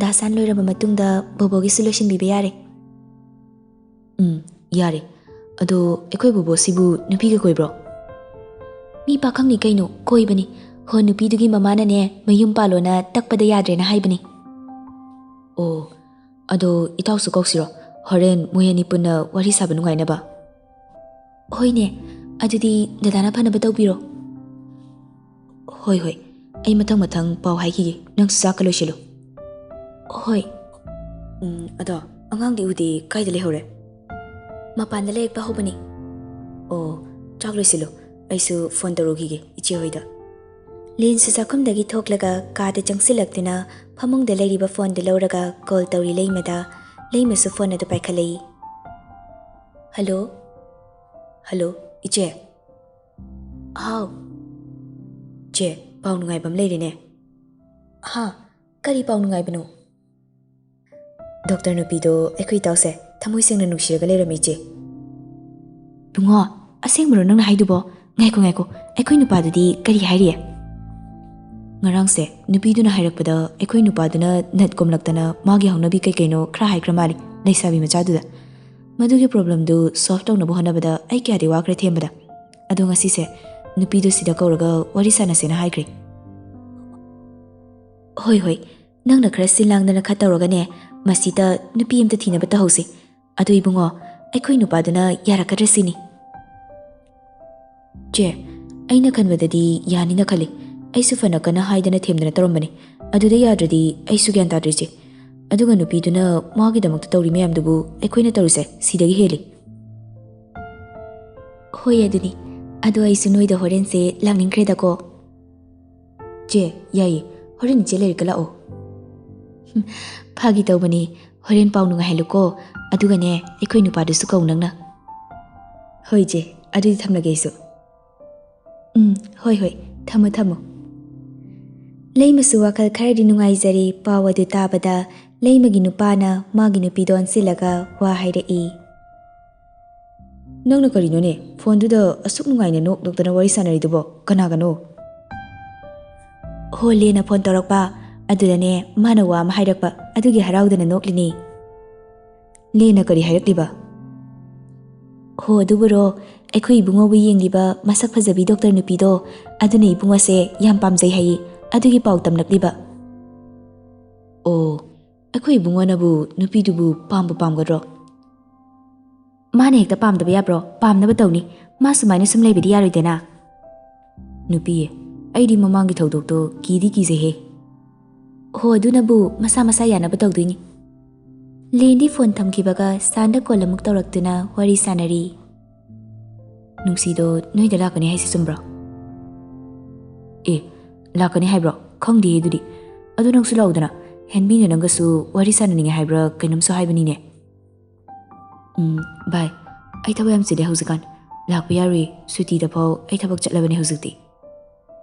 ꯗꯥꯁꯥꯟ ꯂꯣꯏꯔꯕ ꯃꯇꯨꯡꯗ ꯕꯣꯕꯣꯒꯤꯁꯨ ꯂꯣꯏꯁꯤꯟꯕꯤꯕ ꯌꯥꯔꯦ꯫ "ꯎꯝ, ꯌꯥꯔꯦ꯫ ꯑꯗꯣ ꯑꯩꯈꯣꯏ ꯕꯣꯕꯣꯁꯤꯕꯨ ꯅꯨꯄꯤꯒ ꯀꯣꯏꯕ꯭ꯔꯣ?" "ꯃꯤ ꯄꯥꯈꯪꯅꯤ ꯀꯩꯅꯣ, ꯀꯣꯏꯕꯅꯤ꯫ ꯍꯣ, ꯅꯨꯄꯤꯗꯨꯒꯤ ꯃꯃꯥꯅꯅꯦ ꯃꯌꯨꯝ ꯄꯥꯜꯂꯣꯅ ꯇꯛꯄꯗ ꯌꯥꯗ꯭ꯔꯦꯅ ꯍꯥꯏꯕꯅꯤ꯫" "ꯑꯣ, ꯑꯗꯣ ꯏꯇꯥꯎꯁꯨ ꯀꯧꯁꯤꯔꯣ? ꯍꯣꯔꯦꯟ ꯃꯣꯏ ꯑꯅꯤ ꯄꯨꯟꯅ ꯋꯥꯔꯤ ꯁꯥꯕ ꯅꯨꯡꯉꯥꯏꯅꯕ꯫" "ꯍꯣꯏꯅꯦ, ꯑꯗꯨꯗꯤ ꯗꯗꯥꯅ ꯐꯅꯕ ꯇꯧꯕꯤꯔꯣ꯫" "ꯍꯣꯏ, ꯍꯣꯏ, ꯑꯩ ꯃꯊꯪ ꯃꯊꯪ ꯄꯥꯎ ꯍꯥꯏꯈꯤꯒꯦ, ꯅꯪꯁꯨ ꯆꯥꯛꯀ ꯂꯣꯏꯁꯤꯜꯂꯨ꯫" "ꯍꯣꯏ꯫" "ꯎꯝ, ꯑꯗꯣ ꯑꯉꯥꯡꯗꯤ ꯎꯗꯦ, ꯀꯥꯏꯗ ꯂꯩꯍꯧꯔꯦ?" "ꯃꯄꯥꯟꯗ ꯂꯥꯏꯔꯤꯛ ꯄꯥꯍꯧꯕꯅꯤ꯫" "ꯑꯣ, ꯆꯥꯛ ꯂꯣꯏꯁꯤꯜꯂꯨ, ꯑꯩꯁꯨ ꯐꯣꯟ ꯇꯧꯔꯨꯈꯤꯒꯦ ꯏꯆꯦ ꯍꯣꯏꯗ꯫ ꯂꯦꯟꯁꯨ ꯆꯥꯛꯈꯨꯝꯗꯒꯤ ꯊꯣꯛꯂꯒ ꯀꯥꯗ ꯆꯪꯁꯤꯜꯂꯛꯇꯨꯅ ꯐꯃꯨꯡꯗ ꯂꯩꯔꯤꯕ ꯐꯣꯟꯗꯨ ꯂꯧꯔꯒ ꯀꯣꯜ ꯇꯧꯔꯤ ꯂꯩꯃꯗ꯫ ꯂꯩꯃꯁꯨ ꯐꯣꯟ ꯑꯗꯨ ꯄꯥꯏꯈꯠꯂꯛꯏ꯫ "ꯍꯜꯂꯣ?" "ꯍꯜꯂꯣ, ꯏꯆꯦ?" "ꯍꯥꯎ?" "ꯆꯦ, ꯄꯥꯎ ꯅꯨꯡꯉꯥꯏꯕ ꯑꯃ ꯂꯩꯔꯦꯅꯦ꯫" "ꯍꯥ? ꯀꯔꯤ ꯄꯥꯎ ꯅꯨꯡꯉꯥꯏꯕꯅꯣ?" "ꯗꯣꯛꯇꯔ ꯅꯨꯄꯤꯗꯣ ꯑꯩꯈꯣꯏ ꯏꯇꯥꯎꯁꯦ ꯊꯃꯣꯏ ꯁꯦꯡꯅ ꯅꯨꯡꯁꯤꯔꯒ ꯂꯩꯔꯝꯃꯤ, ꯏꯆꯦ꯫" "ꯏꯕꯨꯡꯉꯣ, ꯑꯁꯦꯡꯕꯔꯣ ꯅꯪꯅ ꯍꯥꯏꯗꯨꯕꯣ? ꯉꯥꯏꯈꯣ, ꯉꯥꯏꯈꯣ, ꯑꯩꯈꯣꯏ ꯅꯨꯄꯥꯗꯨꯗꯤ ꯀꯔꯤ ꯍꯥꯏꯔꯤ?" "ꯉꯔꯥꯡꯁꯦ ꯅꯨꯄꯤꯗꯨꯅ ꯍꯥꯏꯔꯛꯄꯗ ꯑꯩꯈꯣꯏ ꯅꯨꯄꯥꯗꯨꯅ ꯅꯠ ꯀꯣꯝꯂꯛꯇꯅ ꯃꯥꯒꯤ ꯍꯧꯅꯕꯤ ꯀꯩ ꯀꯩꯅꯣ ꯈꯔ ꯍꯥꯏꯈ꯭ꯔ ꯃꯥꯜꯂꯤ ꯂꯩꯁꯥꯕꯤ ꯃꯆꯥꯗꯨꯗ꯫ ꯃꯗꯨꯒꯤ ꯄ꯭ꯔꯣꯕ꯭ꯂꯦꯝꯗꯨ ꯁꯣꯜꯚ ꯇꯧꯅꯕ ꯍꯣꯠꯅꯕꯗ ꯑꯩ ꯀꯌꯥꯗꯤ ꯋꯥꯈ꯭ꯔꯦ ꯊꯦꯝꯕꯗ꯫ ꯑꯗꯣ ꯉꯁꯤꯁꯦ ꯅꯨꯄꯤꯗꯨ ꯁꯤꯗ ꯀꯧꯔꯒ ꯋꯥꯔꯤ ꯁꯥꯟꯅꯁꯦꯅ ꯍꯥꯏꯈ꯭ꯔꯦ꯫" "ꯍꯣꯏ, ꯍꯣꯏ, ꯅꯪꯅ ꯈꯔ ꯁꯤꯜ ꯂꯥꯡꯗꯅ ꯈꯔ ꯇꯧꯔꯒꯅꯦ, ꯃꯁꯤꯗ ꯅꯨꯄꯤ ꯑꯝꯇ ꯊꯤꯅꯕ ꯇꯧꯍꯧꯁꯤ꯫ ꯑꯗꯨ ꯏꯕꯨꯡꯉꯣ, ꯑꯩꯈꯣꯏ ꯅꯨꯄꯥꯗꯨꯅ ꯌꯥꯔꯛꯀꯗ꯭ꯔꯥ ꯁꯤꯅꯤ꯫" "ꯆꯦ, ꯑꯩꯅ ꯈꯟꯕꯗꯗꯤ ꯌꯥꯅꯤꯅ ꯈꯜꯂꯤ꯫ ꯑꯩꯁꯨ ꯐꯅ ꯀꯟꯅ ꯍꯥꯏꯗꯅ ꯊꯦꯝꯗꯅ ꯇꯧꯔꯝꯕꯅꯤ꯫ ꯑꯗꯨꯗ ꯌꯥꯗ꯭ꯔꯗꯤ ꯑꯩꯁꯨ ꯒ꯭ꯌꯥꯟ ꯇꯥꯗ꯭ꯔꯦ, ꯏꯆꯦ꯫ ꯑꯗꯨꯒ ꯅꯨꯄꯤꯗꯨꯅ ꯃꯥꯒꯤꯗꯃꯛꯇ ꯇꯧꯔꯤ ꯃꯌꯥꯝꯗꯨꯕꯨ ꯑꯩꯈꯣꯏꯅ ꯇꯧꯔꯤꯁꯦ ꯁꯤꯗꯒꯤ ꯍꯦꯜꯂꯤ꯫" "ꯍꯣꯏ, ꯑꯗꯨꯅꯤ꯫ ꯑꯗꯣ ꯑꯩꯁꯨ ꯅꯣꯏꯗ ꯍꯣꯔꯦꯟꯁꯦ ꯂꯥꯛꯅꯤꯡꯈ꯭ꯔꯦꯗꯀꯣ꯫" "ꯆꯦ, ꯌꯥꯏꯌꯦ꯫ ꯍꯣꯔꯦꯟ ꯏꯆꯦ ꯂꯩꯔꯒ ꯂꯥꯛꯑꯣ꯫" "ꯍꯨꯝ, ꯐꯥꯒꯤ ꯇꯧꯕꯅꯤ꯫ ꯍꯣꯔꯦꯟ ꯄꯥꯎ ꯅꯨꯡꯉꯥꯏꯍꯜꯂꯨꯀꯣ꯫ ꯑꯗꯨꯒꯅꯦ, ꯑꯩꯈꯣꯏ ꯅꯨꯄꯥꯗꯨꯁꯨ ꯀꯧ ꯅꯪꯅ꯫" "ꯍꯣꯏ, ꯏꯆꯦ꯫ ꯑꯗꯨꯗꯤ ꯊꯝꯂꯒꯦ ꯑꯩꯁꯨ꯫" "ꯎꯝ, ꯍꯣꯏ, ꯍꯣꯏ꯫ ꯊꯝꯃꯣ, ꯊꯝꯃꯣ꯫" ꯂꯩꯃꯁꯨ ꯋꯥꯈꯜ ꯈꯔꯗꯤ ꯅꯨꯡꯉꯥꯏꯖꯔꯦ ꯄꯥꯎ ꯑꯗꯨ ꯇꯥꯕꯗ꯫ ꯂꯩꯃꯒꯤ ꯅꯨꯄꯥꯅ ꯃꯥꯒꯤ ꯅꯨꯄꯤꯗ ꯑꯣꯟꯁꯤꯜꯂꯒ ꯋꯥ ꯍꯥꯏꯔꯛꯏ꯫ "ꯅꯪꯅ ꯀꯔꯤꯅꯣꯅꯦ? ꯐꯣꯟꯗꯨꯗ ꯑꯁꯨꯛ ꯅꯨꯡꯉꯥꯏꯅ ꯅꯣꯛ ꯅꯣꯛꯇꯅ ꯋꯥꯔꯤ ꯁꯥꯟꯅꯔꯤꯗꯨꯕꯣ? ꯀꯅꯥꯒꯅꯣ?" "ꯍꯣ, ꯂꯦꯟꯅ ꯐꯣꯟ ꯇꯧꯔꯛꯄ꯫ ꯑꯗꯨꯗꯅꯦ, ꯃꯥꯅ ꯋꯥ ꯑꯃ ꯍꯥꯏꯔꯛꯄ꯫ ꯑꯗꯨꯒꯤ ꯍꯔꯥꯎꯗꯅ ꯅꯣꯛꯂꯤꯅꯤ꯫" "ꯂꯦꯟꯅ ꯀꯔꯤ ꯍꯥꯏꯔꯛꯂꯤꯕ?" "ꯍꯣ, ꯑꯗꯨꯕꯨꯔꯣ, ꯑꯩꯈꯣꯏ ꯏꯕꯨꯡꯉꯣꯕꯨ ꯌꯦꯡꯂꯤꯕ ꯃꯁꯛ ꯐꯖꯕꯤ ꯗꯣꯛꯇꯔ ꯅꯨꯄꯤꯗꯣ, ꯑꯗꯨꯅ ꯏꯕꯨꯡꯉꯣꯁꯦ ꯌꯥꯝ ꯄꯥꯝꯖꯩ ꯍꯥꯏꯌꯦ꯫ ꯑꯗꯨꯒꯤ ꯄꯥꯎ ꯇꯝꯂꯛꯂꯤꯕ꯫" "ꯑꯣ, ꯑꯩꯈꯣꯏ ꯏꯕꯨꯡꯉꯣꯅꯕꯨ ꯅꯨꯄꯤꯗꯨꯕꯨ ꯄꯥꯝꯕꯨ ꯄꯥꯝꯒꯗ꯭ꯔꯣ?" "ꯃꯥꯅ ꯍꯦꯛꯇ ꯄꯥꯝꯗꯕ ꯌꯥꯕ꯭ꯔꯣ? ꯄꯥꯝꯅꯕ ꯇꯧꯅꯤ꯫ ꯃꯥ ꯁꯨꯃꯥꯏꯅ ꯁꯨꯝ ꯂꯩꯕꯗꯤ ꯌꯥꯔꯣꯏꯗꯅ꯫" "ꯅꯨꯄꯤ, ꯑꯩꯗꯤ ꯃꯃꯥꯡꯒꯤ ꯊꯧꯗꯣꯛꯇꯣ ꯀꯤꯗꯤ ꯀꯤꯖꯩꯍꯦ꯫" "ꯍꯣ, ꯑꯗꯨꯅꯕꯨ ꯃꯁꯥ ꯃꯁꯥ ꯌꯥꯅꯕ ꯇꯧꯗꯣꯏꯅꯤ꯫" ꯂꯦꯟꯗꯤ ꯐꯣꯟ ꯊꯝꯈꯤꯕꯒ ꯁꯥꯟꯗ ꯀꯣꯜ ꯑꯃꯨꯛ ꯇꯧꯔꯛꯇꯨꯅ ꯋꯥꯔꯤ ꯁꯥꯟꯅꯔꯤ꯫ ꯅꯨꯡꯁꯤꯗꯣ ꯅꯣꯏꯗ ꯂꯥꯛꯀꯅꯤ ꯍꯥꯏꯁꯦ ꯆꯨꯝꯕ꯭ꯔꯣ? ꯑꯦ, ꯂꯥꯛꯀꯅꯤ ꯍꯥꯏꯕ꯭ꯔꯣ? ꯈꯪꯗꯦ ꯑꯗꯨꯗꯤ꯫ ꯑꯗꯨ ꯅꯪꯁꯨ ꯂꯥꯛꯎꯗꯅ, ꯍꯦꯟꯕꯤꯅ ꯅꯪꯒꯁꯨ ꯋꯥꯔꯤ ꯁꯥꯟꯅꯅꯤꯡꯉꯦ ꯍꯥꯏꯕ꯭ꯔꯥ ꯀꯩꯅꯣꯝꯁꯨ ꯍꯥꯏꯕꯅꯤꯅꯦ꯫ ꯎꯝ, ꯚꯥꯏ, ꯑꯩ ꯊꯕꯛ ꯌꯥꯝ ꯆꯤꯜꯂꯦ ꯍꯧꯖꯤꯛꯀꯥꯟ꯫ ꯂꯥꯛꯄ ꯌꯥꯔꯣꯏ, ꯁꯨꯇꯤꯗꯐꯥꯎ ꯑꯩ ꯊꯕꯛ ꯆꯠꯂꯕꯅꯦ ꯍꯧꯖꯤꯛꯇꯤ꯫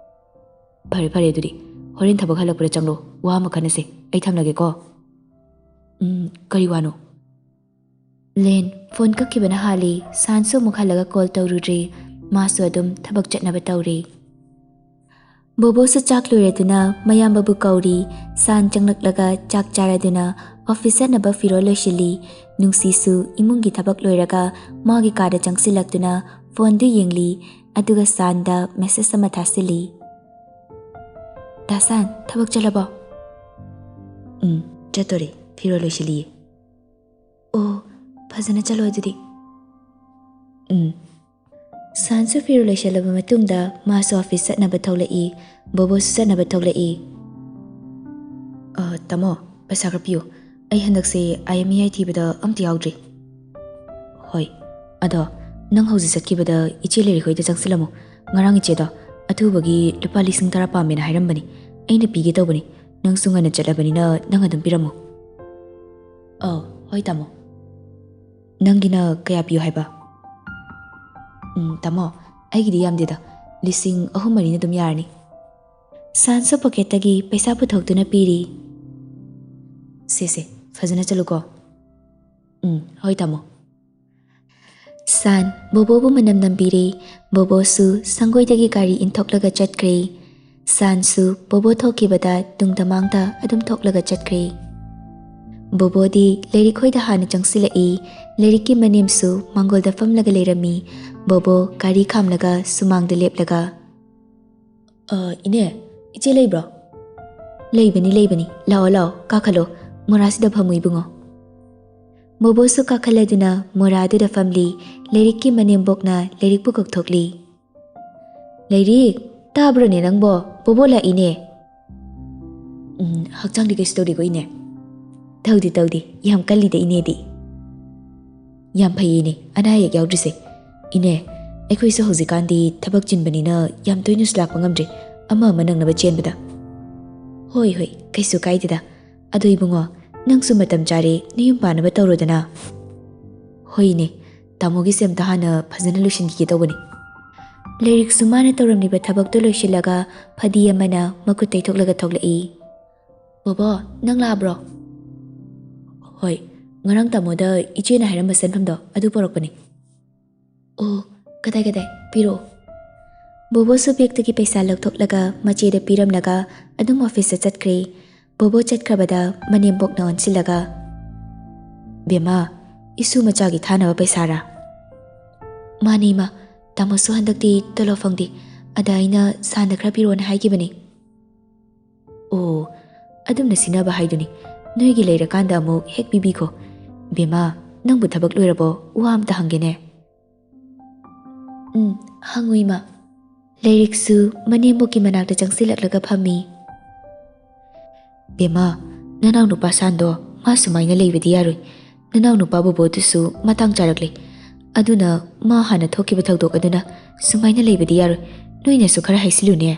ꯐꯔꯦ ꯐꯔꯦ, ꯑꯗꯨꯗꯤ ꯍꯣꯔꯦꯟ ꯊꯕꯛ ꯍꯜꯂꯛꯄꯗ ꯆꯪꯂꯣ, ꯋꯥ ꯑꯃ ꯈꯟꯅꯁꯦ꯫ ꯑꯩ ꯊꯝꯂꯒꯦꯀꯣ꯫ ꯎꯝ, ꯀꯔꯤ ꯋꯥꯅꯣ? ꯂꯦꯟ ꯐꯣꯟ ꯀꯛꯈꯤꯕꯅ ꯍꯥꯜꯂꯤ꯫ ꯁꯥꯟꯁꯨ ꯑꯃꯨꯛ ꯍꯜꯂꯒ ꯀꯣꯜ ꯇꯧꯔꯨꯗ꯭ꯔꯤ꯫ ꯃꯥꯁꯨ ꯑꯗꯨꯝ ꯊꯕꯛ ꯆꯠꯅꯕ ꯇꯧꯔꯤ꯫ ꯕꯣꯕꯣꯁꯨ ꯆꯥꯛ ꯂꯣꯏꯔꯗꯨꯅ ꯃꯌꯥꯝꯕꯕꯨ ꯀꯧꯔꯤ꯫ ꯁꯥꯟ ꯆꯪꯂꯛꯂꯒ ꯆꯥꯛ ꯆꯥꯔꯗꯨꯅ ꯑꯣꯐꯤꯁ ꯆꯠꯅꯕ ꯐꯤꯔꯣꯜ ꯂꯣꯏꯁꯤꯜꯂꯤ꯫ ꯅꯨꯡꯁꯤꯁꯨ ꯏꯃꯨꯡꯒꯤ ꯊꯕꯛ ꯂꯣꯏꯔꯒ ꯃꯥꯒꯤ ꯀꯥꯗ ꯆꯪꯁꯤꯜꯂꯛꯇꯨꯅ ꯐꯣꯟꯗꯨ ꯌꯦꯡꯂꯤ꯫ ꯑꯗꯨꯒ ꯁꯥꯟꯗ ꯃꯦꯁꯦꯖ ꯑꯃ ꯊꯥꯁꯤꯜꯂꯤ꯫ "ꯗꯥ ꯁꯥꯟ, ꯊꯕꯛ ꯆꯠꯂꯕꯣ?" "ꯎꯝ, ꯆꯠꯇꯣꯔꯦ꯫ ꯐꯤꯔꯣꯜ ꯂꯣꯏꯁꯤꯜꯂꯤꯌꯦ꯫" "ꯑꯣ, ꯐꯖꯅ ꯆꯠꯂꯣ ꯑꯗꯨꯗꯤ꯫" "ꯎꯝ꯫" ꯁꯥꯟꯁꯨ ꯐꯤꯔꯣꯜ ꯂꯣꯏꯁꯤꯜꯂꯕ ꯃꯇꯨꯡꯗ ꯃꯥꯁꯨ ꯑꯣꯐꯤꯁ ꯆꯠꯅꯕ ꯊꯣꯛꯂꯛꯏ꯫ ꯕꯣꯕꯣꯁꯨ ꯆꯠꯅꯕ ꯊꯣꯛꯂꯛꯏ꯫ "ꯑ, ꯇꯥꯃꯣ, ꯄꯩꯁꯥ ꯈꯔ ꯄꯤꯌꯨ꯫ ꯑꯩ ꯍꯟꯗꯛꯁꯦ ꯑꯥꯏ ꯑꯦꯝ ꯏ ꯑꯥꯏ ꯊꯤꯕꯗ ꯑꯝꯇ ꯌꯥꯎꯗ꯭ꯔꯤ꯫" "ꯍꯣꯏ, ꯑꯗꯣ ꯅꯪ ꯍꯧꯖꯤꯛ ꯆꯠꯈꯤꯕꯗ ꯏꯆꯦ ꯂꯩꯔꯤꯛ ꯍꯣꯏꯗ ꯆꯪꯁꯤꯜꯂꯝꯃꯨ꯫ ꯉꯔꯥꯡ ꯏꯆꯦꯗꯣ ꯑꯊꯨꯕꯒꯤ ꯂꯨꯄꯥ ꯂꯤꯁꯤꯡ ꯇꯔꯥ ꯄꯥꯝꯃꯦꯅ ꯍꯥꯏꯔꯝꯕꯅꯤ꯫ ꯑꯩꯅ ꯄꯤꯒꯦ ꯇꯧꯕꯅꯤ꯫ ꯅꯪꯁꯨ ꯉꯟꯅ ꯆꯠꯂꯕꯅꯤꯅ ꯅꯪ ꯑꯗꯨꯝ ꯄꯤꯔꯝꯃꯨ꯫" "ꯑꯧ, ꯍꯣꯏ ꯇꯥꯃꯣ꯫" "ꯅꯪꯒꯤꯅ ꯀꯌꯥ ꯄꯤꯌꯨ ꯍꯥꯏꯕ?" "ꯎꯝ, ꯇꯥꯃꯣ, ꯑꯩꯒꯤꯗꯤ ꯌꯥꯝꯗꯦꯗ꯫ ꯂꯤꯁꯤꯡ ꯑꯍꯨꯝ ꯃꯔꯤꯅ ꯑꯗꯨꯝ ꯌꯥꯔꯅꯤ꯫" ꯁꯥꯟꯁꯨ ꯄꯣꯀꯦꯠꯇꯒꯤ ꯄꯩꯁꯥ ꯄꯨꯊꯣꯛꯇꯨꯅ ꯄꯤꯔꯤ꯫ "ꯁꯦ, ꯁꯦ, ꯐꯖꯅ ꯆꯠꯂꯨꯀꯣ꯫" "ꯎꯝ, ꯍꯣꯏ ꯇꯥꯃꯣ꯫" ꯁꯥꯟ ꯕꯣꯕꯣꯕꯨ ꯃꯅꯝ ꯅꯝꯕꯤꯔꯦ꯫ ꯕꯣꯕꯣꯁꯨ ꯁꯪꯒꯣꯏꯗꯒꯤ ꯒꯥꯔꯤ ꯏꯟꯊꯣꯛꯂꯒ ꯆꯠꯈ꯭ꯔꯦ꯫ ꯁꯥꯟꯁꯨ ꯕꯣꯕꯣ ꯊꯣꯛꯈꯤꯕꯗ ꯇꯨꯡꯗ ꯃꯥꯡꯗ ꯑꯗꯨꯝ ꯊꯣꯛꯂꯒ ꯆꯠꯈ꯭ꯔꯦ꯫ ꯕꯣꯕꯣꯗꯤ ꯂꯩꯔꯤꯛ ꯈꯣꯏꯗ ꯍꯥꯟꯅ ꯆꯪꯁꯤꯜꯂꯛꯏ꯫ ꯂꯩꯔꯤꯛꯀꯤ ꯃꯅꯦꯝꯁꯨ ꯃꯥꯡꯒꯣꯜꯗ ꯐꯝꯂꯒ ꯂꯩꯔꯝꯃꯤ꯫ ꯕꯣꯕꯣ ꯒꯥꯔꯤ ꯈꯥꯝꯂꯒ ꯁꯨꯃꯥꯡꯗ ꯂꯦꯞꯂꯒ, "ꯑ, ꯏꯅꯦ, ꯏꯆꯦ ꯂꯩꯕ꯭ꯔꯣ?" "ꯂꯩꯕꯅꯤ, ꯂꯩꯕꯅꯤ꯫ ꯂꯥꯛꯑꯣ, ꯂꯥꯛꯑꯣ, ꯀꯥꯈꯠꯂꯣ꯫ ꯃꯣꯔꯥꯁꯤꯗ ꯐꯝꯃꯨ, ꯏꯕꯨꯡꯉꯣ꯫" ꯕꯣꯕꯣꯁꯨ ꯀꯥꯈꯠꯂꯗꯨꯅ ꯃꯣꯔꯥꯗꯨꯗ ꯐꯝꯂꯤ꯫ ꯂꯩꯔꯤꯛꯀꯤ ꯃꯅꯦꯝꯕꯣꯛꯅ ꯂꯩꯔꯤꯛꯄꯨ ꯀꯧꯊꯣꯛꯂꯤ꯫ "ꯂꯩꯔꯤꯛ, ꯇꯥꯕ꯭ꯔꯣꯅꯦ ꯅꯪꯕꯣ? ꯕꯣꯕꯣ ꯂꯥꯛꯏꯅꯦ꯫" "ꯎꯝ, ꯍꯛꯆꯥꯡꯗꯤ ꯀꯩꯁꯨ ꯇꯧꯗꯦꯀꯣ, ꯏꯅꯦ?" "ꯇꯧꯗꯦ, ꯇꯧꯗꯦ꯫ ꯌꯥꯝ ꯀꯜꯂꯤꯗ ꯏꯅꯦꯗꯤ꯫" "ꯌꯥꯝ ꯐꯩꯌꯦ, ꯏꯅꯦ, ꯑꯅꯥ ꯑꯌꯦꯛ ꯌꯥꯎꯗ꯭ꯔꯤꯁꯦ꯫ ꯏꯅꯦ, ꯑꯩꯈꯣꯏꯁꯨ ꯍꯧꯖꯤꯛꯀꯥꯟꯗꯤ ꯊꯕꯛ ꯆꯤꯟꯕꯅꯤꯅ ꯌꯥꯝ ꯇꯣꯏꯅꯁꯨ ꯂꯥꯛꯄ ꯉꯝꯗ꯭ꯔꯦ, ꯑꯃ ꯑꯃ ꯅꯪꯅꯕ ꯆꯦꯟꯕꯗ꯫ ꯍꯣꯏ ꯍꯣꯏ, ꯀꯩꯁꯨ ꯀꯥꯏꯗꯦꯗ꯫ ꯑꯗꯣ ꯏꯕꯨꯡꯉꯣ, ꯅꯪꯁꯨ ꯃꯇꯝ ꯆꯥꯔꯦ, ꯅꯌꯨꯝ ꯄꯥꯟꯅꯕ ꯇꯧꯔꯣꯗꯅ꯫ ꯍꯣꯏꯅꯦ, ꯇꯥꯃꯣꯒꯤꯁꯦ ꯑꯝꯇ ꯍꯥꯟꯅ ꯐꯖꯅ ꯂꯣꯏꯁꯤꯟꯈꯤꯒꯦ ꯇꯧꯕꯅꯤ꯫ ꯂꯥꯏꯔꯤꯛꯁꯨ ꯃꯥꯅ ꯇꯧꯔꯝꯂꯤꯕ ꯊꯕꯛꯇꯨ ꯂꯣꯏꯁꯤꯜꯂꯒ ꯐꯗꯤ ꯑꯃꯅ ꯃꯈꯨꯠ ꯇꯩꯊꯣꯛꯂꯒ ꯊꯣꯛꯂꯛꯏ꯫ "ꯕꯣꯕꯣ, ꯅꯪ ꯂꯥꯛꯑꯕ꯭ꯔꯣ?" "ꯍꯣꯏ, ꯉꯔꯥꯡ ꯇꯥꯃꯣꯗ ꯏꯆꯦꯅ ꯍꯥꯏꯔꯝꯕ ꯁꯦꯟꯐꯝꯗꯣ ꯑꯗꯨ ꯄꯣꯔꯛꯄꯅꯤ꯫" "ꯑꯣ, ꯀꯗꯥꯏ ꯀꯗꯥꯏ? ꯄꯤꯔꯛꯑꯣ꯫" ꯕꯣꯕꯣꯁꯨ ꯕꯦꯒꯇꯒꯤ ꯄꯩꯁꯥ ꯂꯧꯊꯣꯛꯂꯒ ꯃꯆꯦꯗ ꯄꯤꯔꯝꯂꯒ ꯑꯗꯨꯝ ꯑꯣꯐꯤꯁꯇ ꯆꯠꯈ꯭ꯔꯦ꯫ ꯕꯣꯕꯣ ꯆꯠꯈ꯭ꯔꯕꯗ ꯃꯅꯦꯝꯕꯣꯛꯅ ꯑꯣꯟꯁꯤꯜꯂꯒ, "ꯕꯦꯝꯃ, ꯏꯁꯨ ꯃꯆꯥꯒꯤ ꯊꯥꯅꯕ ꯄꯩꯁꯥꯔꯥ?" "ꯃꯥꯅꯦ ꯏꯃꯥ, ꯇꯥꯃꯣꯁꯨ ꯍꯟꯗꯛꯇꯤ ꯇꯣꯂꯣꯞ ꯐꯪꯗꯦ, ꯑꯗ ꯑꯩꯅ ꯁꯥꯟꯗ ꯈꯔ ꯄꯤꯔꯛꯑꯣꯅ ꯍꯥꯏꯈꯤꯕꯅꯦ꯫" "ꯑꯣ, ꯑꯗꯨꯝꯅ ꯁꯤꯟꯅꯕ ꯍꯥꯏꯗꯨꯅꯤ, ꯅꯣꯏꯒꯤ ꯂꯩꯔꯀꯥꯟꯗ ꯑꯃꯨꯛ ꯍꯦꯛ ꯄꯤꯕꯤꯈꯣ꯫ ꯕꯦꯝꯃ, ꯅꯪꯕꯨ ꯊꯕꯛ ꯂꯣꯏꯔꯕꯣ? ꯋꯥ ꯑꯝꯇ ꯍꯪꯒꯦꯅꯦ꯫" "ꯎꯝ, ꯍꯪꯉꯨ ꯏꯃꯥ꯫" ꯂꯥꯏꯔꯤꯛꯁꯨ ꯃꯅꯦꯝꯕꯣꯛꯀꯤ ꯃꯅꯥꯛꯇ ꯆꯪꯁꯤꯜꯂꯛꯂꯒ ꯐꯝꯃꯤ꯫ "ꯕꯦꯝꯃ, ꯅꯅꯥꯎ ꯅꯨꯄꯥ ꯁꯥꯟꯗꯣ ꯃꯥ ꯁꯨꯃꯥꯏꯅ ꯂꯩꯕꯗꯤ ꯌꯥꯔꯣꯏ꯫ ꯅꯅꯥꯎ ꯅꯨꯄꯥ ꯕꯣꯕꯣꯗꯨꯁꯨ ꯃꯇꯥꯡ ꯆꯥꯔꯛꯂꯦ꯫ ꯑꯗꯨꯅ ꯃꯥ ꯍꯥꯟꯅ ꯊꯣꯛꯈꯤꯕ ꯊꯧꯗꯣꯛ ꯑꯗꯨꯅ ꯁꯨꯃꯥꯏꯅ ꯂꯩꯕꯗꯤ ꯌꯥꯔꯣꯏ꯫ ꯅꯣꯏꯅꯁꯨ ꯈꯔ ꯍꯥꯏꯁꯤꯜꯂꯨꯅꯦ꯫"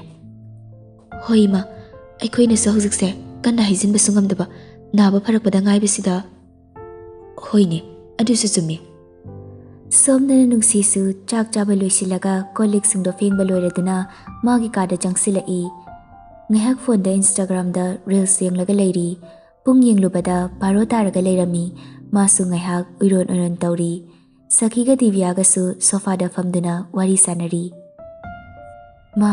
"ꯍꯣꯏ ꯏꯃꯥ, ꯑꯩꯈꯣꯏꯅꯁꯨ ꯍꯧꯖꯤꯛꯁꯦ ꯀꯟꯅ ꯍꯥꯏꯖꯤꯟꯕꯁꯨ ꯉꯝꯗꯕ, ꯅꯥꯕ ꯐꯔꯛꯄꯗ ꯉꯥꯏꯕꯁꯤꯗ꯫" "ꯍꯣꯏꯅꯦ, ꯑꯗꯨꯁꯨ ꯆꯨꯝꯃꯤ꯫" ꯁꯣꯝꯗꯅ ꯅꯨꯡꯁꯤꯁꯨ ꯆꯥꯛ ꯆꯥꯕ ꯂꯣꯏꯁꯤꯜꯂꯒ ꯀꯣꯜ ꯂꯤꯛꯁꯤꯡꯗꯣ ꯐꯦꯡꯕ ꯂꯣꯏꯔꯗꯨꯅ ꯃꯥꯒꯤ ꯀꯥꯗ ꯆꯪꯁꯤꯜꯂꯛꯏ꯫ ꯉꯥꯏꯍꯥꯛ ꯐꯣꯟꯗ Instagramꯗ reels ꯌꯦꯡꯂꯒ ꯂꯩꯔꯤ꯫ ꯄꯨꯡ ꯌꯦꯡꯂꯨꯕꯗ ꯕꯥꯔꯣ ꯇꯥꯔꯒ ꯂꯩꯔꯝꯃꯤ꯫ ꯃꯥꯁꯨ ꯉꯥꯏꯍꯥꯛ ꯎꯏꯔꯣꯟ ꯎꯏꯔꯣꯟ ꯇꯧꯔꯤ꯫ ꯁꯈꯤꯒ ꯗꯤꯕꯤꯌꯥꯒꯁꯨ ꯁꯣꯐꯥꯗ ꯐꯝꯗꯨꯅ ꯋꯥꯔꯤ ꯁꯥꯟꯅꯔꯤ꯫ "ꯃꯥ,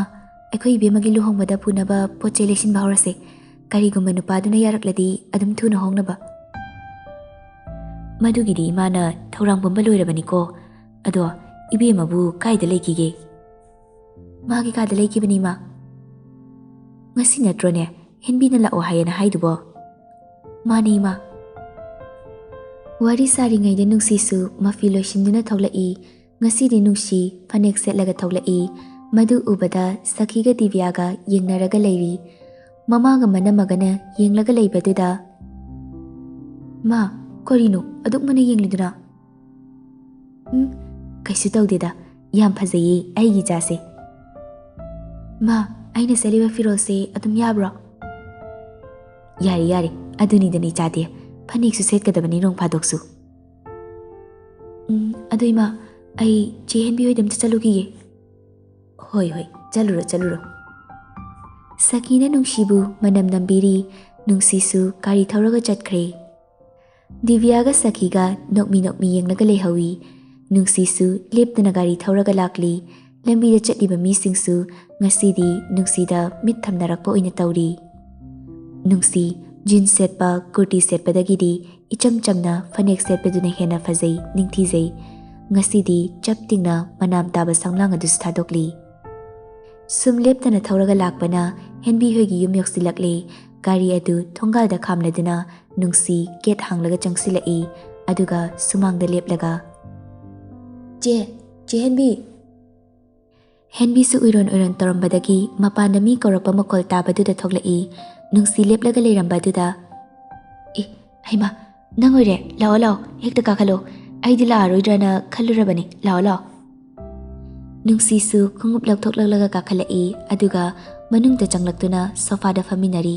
ꯑꯩꯈꯣꯏ ꯏꯕꯦꯝꯃꯒꯤ ꯂꯨꯍꯣꯡꯕꯗ ꯄꯨꯅꯕ ꯄꯣꯠ ꯆꯩ ꯂꯩꯁꯤꯟꯕ ꯍꯧꯔꯁꯦ꯫ ꯀꯔꯤꯒꯨꯝꯕ ꯅꯨꯄꯥꯗꯨꯅ ꯌꯥꯔꯛꯂꯗꯤ ꯑꯗꯨꯝ ꯊꯨꯅ ꯍꯣꯡꯅꯕ꯫" "ꯃꯗꯨꯒꯤꯗꯤ ꯏꯃꯥꯅ ꯊꯧꯔꯥꯡ ꯄꯨꯝꯕ ꯂꯣꯏꯔꯕꯅꯤꯀꯣ꯫ ꯑꯗꯣ ꯏꯕꯦꯝꯃꯕꯨ ꯀꯥꯏꯗ ꯂꯩꯈꯤꯒꯦ?" "ꯃꯥꯒꯤ ꯀꯥꯗ ꯂꯩꯈꯤꯕꯅꯤ ꯏꯃꯥ꯫" "ꯉꯁꯤ ꯅꯠꯇ꯭ꯔꯣꯅꯦ ꯍꯦꯟꯕꯤꯅ ꯂꯥꯛꯑꯣ ꯍꯥꯏꯌꯦꯅ ꯍꯥꯏꯗꯨꯕꯣ?" "ꯃꯥꯅꯤ ꯏꯃꯥ꯫" ꯋꯥꯔꯤ ꯁꯥꯔꯤꯉꯩꯗ ꯅꯨꯡꯁꯤꯁꯨ ꯃꯐꯤ ꯂꯣꯏꯁꯤꯟꯗꯨꯅ ꯊꯣꯛꯂꯛꯏ꯫ ꯉꯁꯤꯗꯤ ꯅꯨꯡꯁꯤ ꯐꯅꯦꯛ ꯁꯦꯠꯂꯒ ꯊꯣꯛꯂꯛꯏ꯫ ꯃꯗꯨ ꯎꯕꯗ ꯁꯈꯤꯒ ꯗꯤꯕꯤꯌꯥꯒ ꯌꯦꯡꯅꯔꯒ ꯂꯩꯔꯤ꯫ ꯃꯃꯥꯒ ꯃꯅꯝꯃꯒꯅ ꯌꯦꯡꯂꯒ ꯂꯩꯕꯗꯨꯗ, "ꯃꯥ, ꯀꯔꯤꯅꯣ ꯑꯗꯨꯛ ꯃꯨꯟꯅ ꯌꯦꯡꯂꯤꯗꯨꯅ?" "ꯎꯝ, ꯀꯩꯁꯨ ꯇꯧꯗꯦꯗ, ꯌꯥꯝ ꯐꯖꯩꯌꯦ ꯑꯩꯒꯤ ꯏꯆꯥꯁꯦ꯫ ꯃꯥ, ꯑꯩꯅ ꯁꯦꯠꯂꯤꯕ ꯐꯤꯔꯣꯜꯁꯦ ꯑꯗꯨꯝ ꯌꯥꯕ꯭ꯔꯣ? ꯌꯥꯔꯦ, ꯌꯥꯔꯦ, ꯑꯗꯨꯅꯤꯗꯅ ꯏꯆꯥꯗꯤ, ꯐꯅꯦꯛꯁꯨ ꯁꯦꯠꯀꯗꯕꯅꯤ ꯅꯣꯡ ꯐꯥꯗꯣꯛꯁꯨ꯫ ꯎꯝ, ꯑꯗꯨ ꯏꯃꯥ, ꯑꯩ ꯆꯦ ꯍꯦꯟꯕꯤ ꯍꯣꯏꯗ ꯑꯝꯇ ꯆꯠꯂꯨꯈꯤꯒꯦ꯫ ꯍꯣꯏ, ꯍꯣꯏ, ꯆꯠꯂꯨꯔꯣ, ꯆꯠꯂꯨꯔꯣ꯫ ꯁꯈꯤꯅ ꯅꯨꯡꯁꯤꯕꯨ ꯃꯅꯝ ꯅꯝꯕꯤꯔꯤ꯫ ꯅꯨꯡꯁꯤꯁꯨ ꯒꯥꯔꯤ ꯊꯧꯔꯒ ꯆꯠꯈ꯭ꯔꯦ꯫ ꯗꯤꯕꯤꯌꯥꯒ ꯁꯈꯤꯒ ꯅꯣꯛꯃꯤ ꯅꯣꯛꯃꯤ ꯌꯦꯡꯂꯒ ꯂꯩꯍꯧꯏ꯫ ꯅꯨꯡꯁꯤꯁꯨ ꯂꯦꯞꯇꯅ ꯒꯥꯔꯤ ꯊꯧꯔꯒ ꯂꯥꯛꯂꯤ꯫ ꯂꯝꯕꯤꯗ ꯆꯠꯂꯤꯕ ꯃꯤꯁꯤꯡꯁꯨ ꯉꯁꯤꯗꯤ ꯅꯨꯡꯁꯤꯗ ꯃꯤꯠ ꯊꯝꯅꯔꯛꯄ ꯑꯣꯏꯅ ꯇꯧꯔꯤ꯫ ꯅꯨꯡꯁꯤ ꯖꯤꯟꯁ ꯁꯦꯠꯄ, ꯀꯨꯔꯇꯤ ꯁꯦꯠꯄꯗꯒꯤꯗꯤ ꯏꯆꯝ ꯆꯝꯅ ꯐꯅꯦꯛ ꯁꯦꯠꯄꯗꯨꯅ ꯍꯦꯟꯅ ꯐꯖꯩ, ꯅꯤꯡꯊꯤꯖꯩ꯫ ꯉꯁꯤꯗꯤ ꯆꯞ ꯇꯤꯡꯅ ꯃꯅꯥꯝ ꯇꯥꯕ ꯁꯝꯂꯥꯡ ꯑꯗꯨꯁꯨ ꯊꯥꯗꯣꯛꯂꯤ꯫ ꯁꯨꯝ ꯂꯦꯞꯇꯅ ꯊꯧꯔꯒ ꯂꯥꯛꯄꯅ ꯍꯦꯟꯕꯤ ꯍꯣꯏꯒꯤ ꯌꯨꯝ ꯌꯧꯁꯤꯜꯂꯛꯂꯦ꯫ ꯒꯥꯔꯤ ꯑꯗꯨ ꯊꯣꯡꯒꯥꯜꯗ ꯈꯥꯝꯂꯗꯨꯅ ꯅꯨꯡꯁꯤ ꯒꯦꯠ ꯍꯥꯡꯂꯒ ꯆꯪꯁꯤꯜꯂꯛꯏ꯫ ꯑꯗꯨꯒ ꯁꯨꯃꯥꯡꯗ ꯂꯦꯞꯂꯒ, "ꯆꯦ, ꯆꯦ ꯍꯦꯟꯕꯤ!" ꯍꯦꯟꯕꯤꯁꯨ ꯎꯏꯔꯣꯟ ꯎꯏꯔꯣꯟ ꯇꯧꯔꯝꯕꯗꯒꯤ ꯃꯄꯥꯟꯗ ꯃꯤ ꯀꯧꯔꯛꯄ ꯃꯈꯣꯜ ꯇꯥꯕꯗꯨꯗ ꯊꯣꯛꯂꯛꯏ꯫ ꯅꯨꯡꯁꯤ ꯂꯦꯞꯂꯒ ꯂꯩꯔꯝꯕ ꯑꯗꯨꯗ, "ꯑꯦ, ꯍꯩꯃꯥ, ꯅꯪ ꯑꯣꯏꯔꯦ? ꯂꯥꯛꯑꯣ, ꯂꯥꯛꯑꯣ, ꯍꯦꯛꯇ ꯀꯥꯈꯠꯂꯣ꯫ ꯑꯩꯗꯤ ꯂꯥꯛꯑꯔꯣꯏꯗ꯭ꯔꯅ ꯈꯜꯂꯨꯔꯕꯅꯤ꯫ ꯂꯥꯛꯑꯣ, ꯂꯥꯛꯑꯣ꯫" ꯅꯨꯡꯁꯤꯁꯨ ꯈꯣꯡꯎꯞ ꯂꯧꯊꯣꯛꯂꯛꯂꯒ ꯀꯥꯈꯠꯂꯛꯏ, ꯑꯗꯨꯒ ꯃꯅꯨꯡꯗ ꯆꯪꯂꯛꯇꯨꯅ ꯁꯣꯐꯥꯗ ꯐꯝꯃꯤꯟꯅꯔꯤ꯫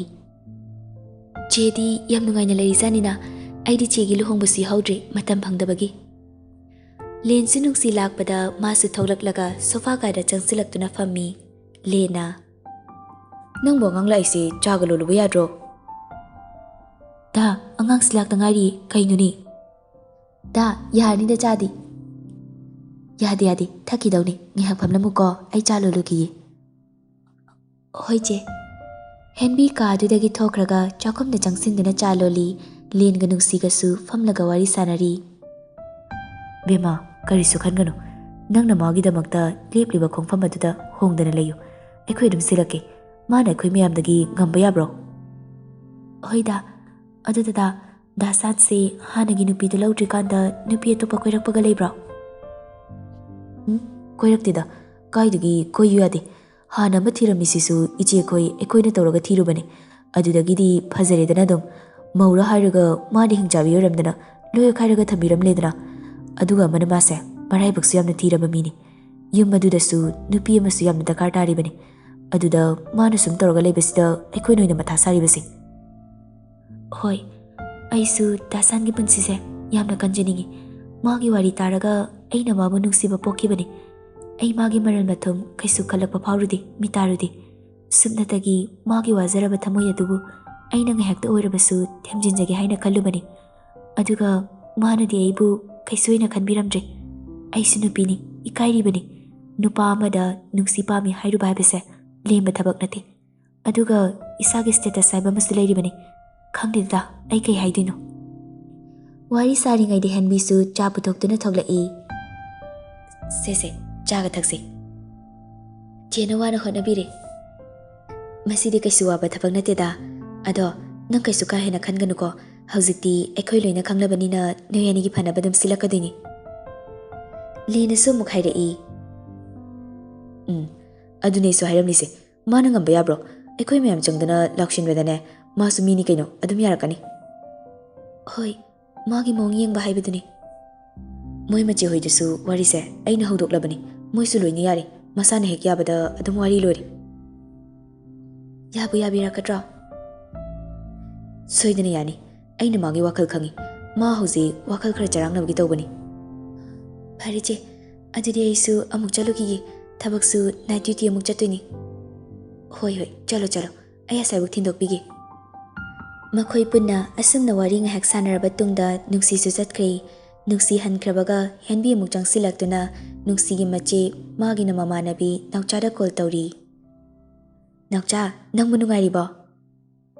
"ꯆꯦꯗꯤ ꯌꯥꯝ ꯅꯨꯡꯉꯥꯏꯅ ꯂꯩꯔꯤꯖꯥꯠꯅꯤꯅ꯫ ꯑꯩꯗꯤ ꯆꯦꯒꯤ ꯂꯨꯍꯣꯡꯕꯁꯨ ꯌꯥꯎꯍꯧꯗ꯭ꯔꯦ, ꯃꯇꯝ ꯐꯪꯗꯕꯒꯤ꯫" ꯂꯦꯟꯁꯨ ꯅꯨꯡꯁꯤ ꯂꯥꯛꯄꯗ ꯃꯥꯁꯨ ꯊꯣꯛꯂꯛꯂꯒ ꯁꯣꯐꯥ ꯀꯥꯗ ꯆꯪꯁꯤꯜꯂꯛꯇꯨꯅ ꯐꯝꯃꯤ꯫ ꯂꯦꯟꯅ, "ꯅꯪꯕꯨ ꯑꯉꯥꯡ ꯂꯥꯛꯏꯁꯦ ꯆꯥꯒ ꯂꯣꯜꯂꯨꯕ ꯌꯥꯗ꯭ꯔꯣ?" "ꯗꯥ, ꯑꯉꯥꯡꯁꯤ ꯂꯥꯛꯇ ꯉꯥꯏꯔꯤ, ꯀꯩꯅꯣꯅꯦ?" "ꯗꯥ, ꯌꯥꯔꯅꯤꯗ ꯆꯥꯗꯤ꯫" "ꯌꯥꯗꯦ, ꯌꯥꯗꯦ, ꯊꯛꯈꯤꯗꯧꯅꯤ꯫ ꯉꯥꯏꯍꯥꯛ ꯐꯝꯂꯝꯃꯨꯀꯣ, ꯑꯩ ꯆꯥ ꯂꯣꯜꯂꯨꯈꯤꯒꯦ꯫" "ꯍꯣꯏ ꯆꯦ꯫" ꯍꯦꯟꯕꯤ ꯀꯥꯗꯨꯗꯒꯤ ꯊꯣꯛꯈ꯭ꯔꯒ ꯆꯥꯛꯈꯨꯝꯗ ꯆꯪꯁꯤꯟꯗꯨꯅ ꯆꯥ ꯂꯣꯜꯂꯤ꯫ ꯂꯦꯟꯒ ꯅꯨꯡꯁꯤꯒꯁꯨ ꯐꯝꯂꯒ ꯋꯥꯔꯤ ꯁꯥꯟꯅꯔꯤ꯫ "ꯕꯦꯝꯃ, ꯀꯔꯤꯁꯨ ꯈꯟꯒꯅꯨ꯫ ꯅꯪꯅ ꯃꯥꯒꯤꯗꯃꯛꯇ ꯂꯦꯞꯂꯤꯕ ꯈꯣꯡꯐꯝ ꯑꯗꯨꯗ ꯍꯣꯡꯗꯅ ꯂꯩꯌꯨ꯫ ꯑꯩꯈꯣꯏ ꯑꯗꯨꯝ ꯁꯤꯜꯂꯛꯀꯦ꯫ ꯃꯥꯅ ꯑꯩꯈꯣꯏ ꯃꯌꯥꯝꯗꯒꯤ ꯉꯝꯕ ꯌꯥꯕ꯭ꯔꯣ?" "ꯍꯣꯏ ꯗꯥ꯫ ꯑꯗꯨ ꯗꯗꯥ, ꯗꯥ ꯁꯥꯟꯁꯤ ꯍꯥꯟꯅꯒꯤ ꯅꯨꯄꯤꯗꯨ ꯂꯧꯗ꯭ꯔꯤꯀꯥꯟꯗ ꯅꯨꯄꯤ ꯑꯇꯣꯞꯄ ꯀꯣꯏꯔꯛꯄꯒ ꯂꯩꯕ꯭ꯔꯣ?" "ꯎꯝ, ꯀꯣꯏꯔꯛꯇꯦꯗ꯫ ꯀꯥꯏꯗꯒꯤ ꯀꯣꯏꯌꯨ ꯌꯥꯗꯦ꯫ ꯍꯥꯟꯅ ꯑꯃ ꯊꯤꯔꯝꯃꯤꯁꯤꯁꯨ ꯏꯆꯦꯈꯣꯏ, ꯑꯩꯈꯣꯏꯅ ꯇꯧꯔꯒ ꯊꯤꯔꯨꯕꯅꯦ꯫ ꯑꯗꯨꯗꯒꯤꯗꯤ ꯐꯖꯔꯦꯗꯅ ꯑꯗꯨꯝ꯫ ꯃꯧꯔꯥ ꯍꯥꯏꯔꯒ ꯃꯥꯗꯤ ꯍꯤꯡꯆꯥꯕꯤ ꯑꯣꯏꯔꯝꯗꯅ ꯂꯣꯏꯈꯥꯏꯔꯒ ꯊꯝꯕꯤꯔꯝꯂꯦꯗꯅ꯫ ꯑꯗꯨꯒ ꯑꯃꯅ ꯃꯥꯁꯦ ꯃꯔꯥꯏꯕꯛꯁꯨ ꯌꯥꯝꯅ ꯊꯤꯔꯕ ꯃꯤꯅꯤ꯫ ꯌꯨꯝ ꯑꯗꯨꯗꯁꯨ ꯅꯨꯄꯤ ꯑꯃꯁꯨ ꯌꯥꯝꯅ ꯗꯔꯀꯥꯔ ꯇꯥꯔꯤꯕꯅꯤ꯫ ꯑꯗꯨꯗ ꯃꯥꯅ ꯁꯨꯝ ꯇꯧꯔꯒ ꯂꯩꯕꯁꯤꯗ ꯑꯩꯈꯣꯏꯅ ꯑꯣꯏꯅ ꯃꯊꯥ ꯁꯥꯔꯤꯕꯁꯦ꯫ ꯍꯣꯏ, ꯑꯩꯁꯨ ꯗꯥꯁꯥꯟꯒꯤ ꯄꯨꯟꯁꯤꯁꯦ ꯌꯥꯝꯅ ꯀꯟꯖꯅꯤꯡꯏ꯫ ꯃꯥꯒꯤ ꯋꯥꯔꯤ ꯇꯥꯔꯒ ꯑꯩꯅ ꯃꯥꯕꯨ ꯅꯨꯡꯁꯤꯕ ꯄꯣꯛꯈꯤꯕꯅꯤ꯫ ꯑꯩ ꯃꯥꯒꯤ ꯃꯔꯜ ꯃꯊꯨꯝ ꯀꯩꯁꯨ ꯈꯜꯂꯛꯄ ꯐꯥꯎꯔꯨꯗꯦ, ꯃꯤꯇꯥꯔꯨꯗꯦ꯫ ꯁꯨꯞꯅꯇꯒꯤ ꯃꯥꯒꯤ ꯋꯥꯖꯔꯕ ꯊꯃꯣꯏ ꯑꯗꯨꯕꯨ ꯑꯩꯅ ꯉꯥꯏꯍꯥꯛꯇ ꯑꯣꯏꯔꯕꯁꯨ ꯊꯦꯝꯖꯤꯟꯖꯒꯦ ꯍꯥꯏꯅ ꯈꯜꯂꯨꯕꯅꯤ꯫ ꯑꯗꯨꯒ ꯃꯥꯅꯗꯤ ꯑꯩꯕꯨ ꯀꯩꯁꯨ ꯑꯣꯏꯅ ꯈꯟꯕꯤꯔꯝꯗ꯭ꯔꯦ꯫ ꯑꯩꯁꯨ ꯅꯨꯄꯤꯅꯤ, ꯏꯀꯥꯏꯔꯤꯕꯅꯤ꯫ ꯅꯨꯄꯥ ꯑꯃꯗ ꯅꯨꯡꯁꯤ ꯄꯥꯝꯃꯤ ꯍꯥꯏꯔꯨꯕ ꯍꯥꯏꯕꯁꯦ ꯂꯦꯝꯕ ꯊꯕꯛ ꯅꯠꯇꯦ꯫ ꯑꯗꯨꯒ ꯏꯁꯥꯒꯤ status ꯍꯥꯏꯕ ꯑꯃꯁꯨ ꯂꯩꯔꯤꯕꯅꯤ꯫ ꯈꯪꯗꯦꯗ, ꯑꯩ ꯀꯩ ꯍꯥꯏꯗꯣꯏꯅꯣ꯫ ꯋꯥꯔꯤ ꯁꯥꯔꯤꯉꯩꯗ ꯍꯦꯟꯕꯤꯁꯨ ꯆꯥ ꯄꯨꯊꯣꯛꯇꯨꯅ ꯊꯣꯛꯂꯛꯏ꯫ "ꯁꯦ ꯁꯦ, ꯆꯥꯒ ꯊꯛꯁꯤ꯫ ꯆꯦꯅ ꯋꯥꯅ ꯍꯣꯠꯅꯕꯤꯔꯦ꯫ ꯃꯁꯤꯗꯤ ꯀꯩꯁꯨ ꯋꯥꯕ ꯊꯕꯛ ꯅꯠꯇꯦꯗ꯫ ꯑꯗꯣ ꯅꯪ ꯀꯩꯁꯨ ꯀꯥ ꯍꯦꯟꯅ ꯈꯟꯒꯅꯨꯀꯣ꯫ ꯍꯧꯖꯤꯛꯇꯤ ꯑꯩꯈꯣꯏ ꯂꯣꯏꯅ ꯈꯪꯂꯕꯅꯤꯅ ꯅꯣꯏ ꯑꯅꯤꯒꯤ ꯐꯅꯕ ꯑꯗꯨꯝ ꯁꯤꯜꯂꯛꯀꯗꯣꯏꯅꯤ꯫" ꯂꯦꯅꯁꯨ ꯑꯃꯨꯛ ꯍꯥꯏꯔꯛꯏ꯫ "ꯎꯝ, ꯑꯗꯨꯅꯦ ꯑꯩꯁꯨ ꯍꯥꯏꯔꯝꯂꯤꯁꯦ꯫ ꯃꯥꯅ ꯉꯝꯕ ꯌꯥꯕ꯭ꯔꯣ? ꯑꯩꯈꯣꯏ ꯃꯌꯥꯝ ꯆꯪꯗꯅ ꯂꯥꯎꯁꯤꯟꯕꯗꯅꯦ, ꯃꯥꯁꯨ ꯃꯤꯅꯤ ꯀꯩꯅꯣ, ꯑꯗꯨꯝ ꯌꯥꯔꯛꯀꯅꯤ꯫" "ꯍꯣꯏ, ꯃꯥꯒꯤ ꯃꯑꯣꯡ ꯌꯦꯡꯕ ꯍꯥꯏꯕꯗꯨꯅꯤ꯫" "ꯃꯣꯏ ꯃꯆꯦ ꯍꯣꯏꯗꯨꯁꯨ ꯋꯥꯔꯤꯁꯦ ꯑꯩꯅ ꯍꯧꯗꯣꯛꯂꯕꯅꯤ꯫ ꯃꯣꯏꯁꯨ ꯂꯣꯏꯅ ꯌꯥꯔꯦ꯫ ꯃꯁꯥꯅ ꯍꯦꯛ ꯌꯥꯕꯗ ꯑꯗꯨꯝ ꯋꯥꯔꯤ ꯂꯣꯏꯔꯦ꯫" "ꯌꯥꯕꯨ ꯌꯥꯕꯤꯔꯛꯀꯗ꯭ꯔꯣ?" "ꯁꯣꯏꯗꯅ ꯌꯥꯅꯤ꯫ ꯑꯩꯅ ꯃꯥꯒꯤ ꯋꯥꯈꯜ ꯈꯪꯏ꯫ ꯃꯥ ꯍꯧꯖꯤꯛ ꯋꯥꯈꯜ ꯈꯔ ꯆꯔꯥꯡꯅꯕꯒꯤ ꯇꯧꯕꯅꯤ꯫" "ꯐꯔꯦ ꯆꯦ, ꯑꯗꯨꯗꯤ ꯑꯩꯁꯨ ꯑꯃꯨꯛ ꯆꯠꯂꯨꯈꯤꯒꯦ꯫ ꯊꯕꯛꯁꯨ night duty ꯑꯃꯨꯛ ꯆꯠꯇꯣꯏꯅꯤ꯫" "ꯍꯣꯏ ꯍꯣꯏ, ꯆꯠꯂꯣ ꯆꯠꯂꯣ꯫ ꯑꯩ ꯑꯁ꯭ꯋꯥꯏꯕꯨꯛ ꯊꯤꯟꯗꯣꯛꯄꯤꯒꯦ꯫" ꯃꯈꯣꯏ ꯄꯨꯟꯅ ꯑꯁꯨꯝꯅ ꯋꯥꯔꯤ ꯉꯥꯏꯍꯥꯛ ꯁꯥꯟꯅꯔꯕ ꯇꯨꯡꯗ ꯅꯨꯡꯁꯤꯁꯨ ꯆꯠꯈ꯭ꯔꯦ꯫ ꯅꯨꯡꯁꯤ ꯍꯟꯈ꯭ꯔꯕꯒ ꯍꯦꯟꯕꯤ ꯑꯃꯨꯛ ꯆꯪꯁꯤꯜꯂꯛꯇꯨꯅ ꯅꯨꯡꯁꯤꯒꯤ ꯃꯆꯦ, ꯃꯥꯒꯤꯅ ꯃꯃꯥꯟꯅꯕꯤ ꯅꯥꯎꯆꯥꯗ call ꯇꯧꯔꯤ꯫ "ꯅꯥꯎꯆꯥ, ꯅꯪꯕꯨ ꯅꯨꯡꯉꯥꯏꯔꯤꯕꯣ?"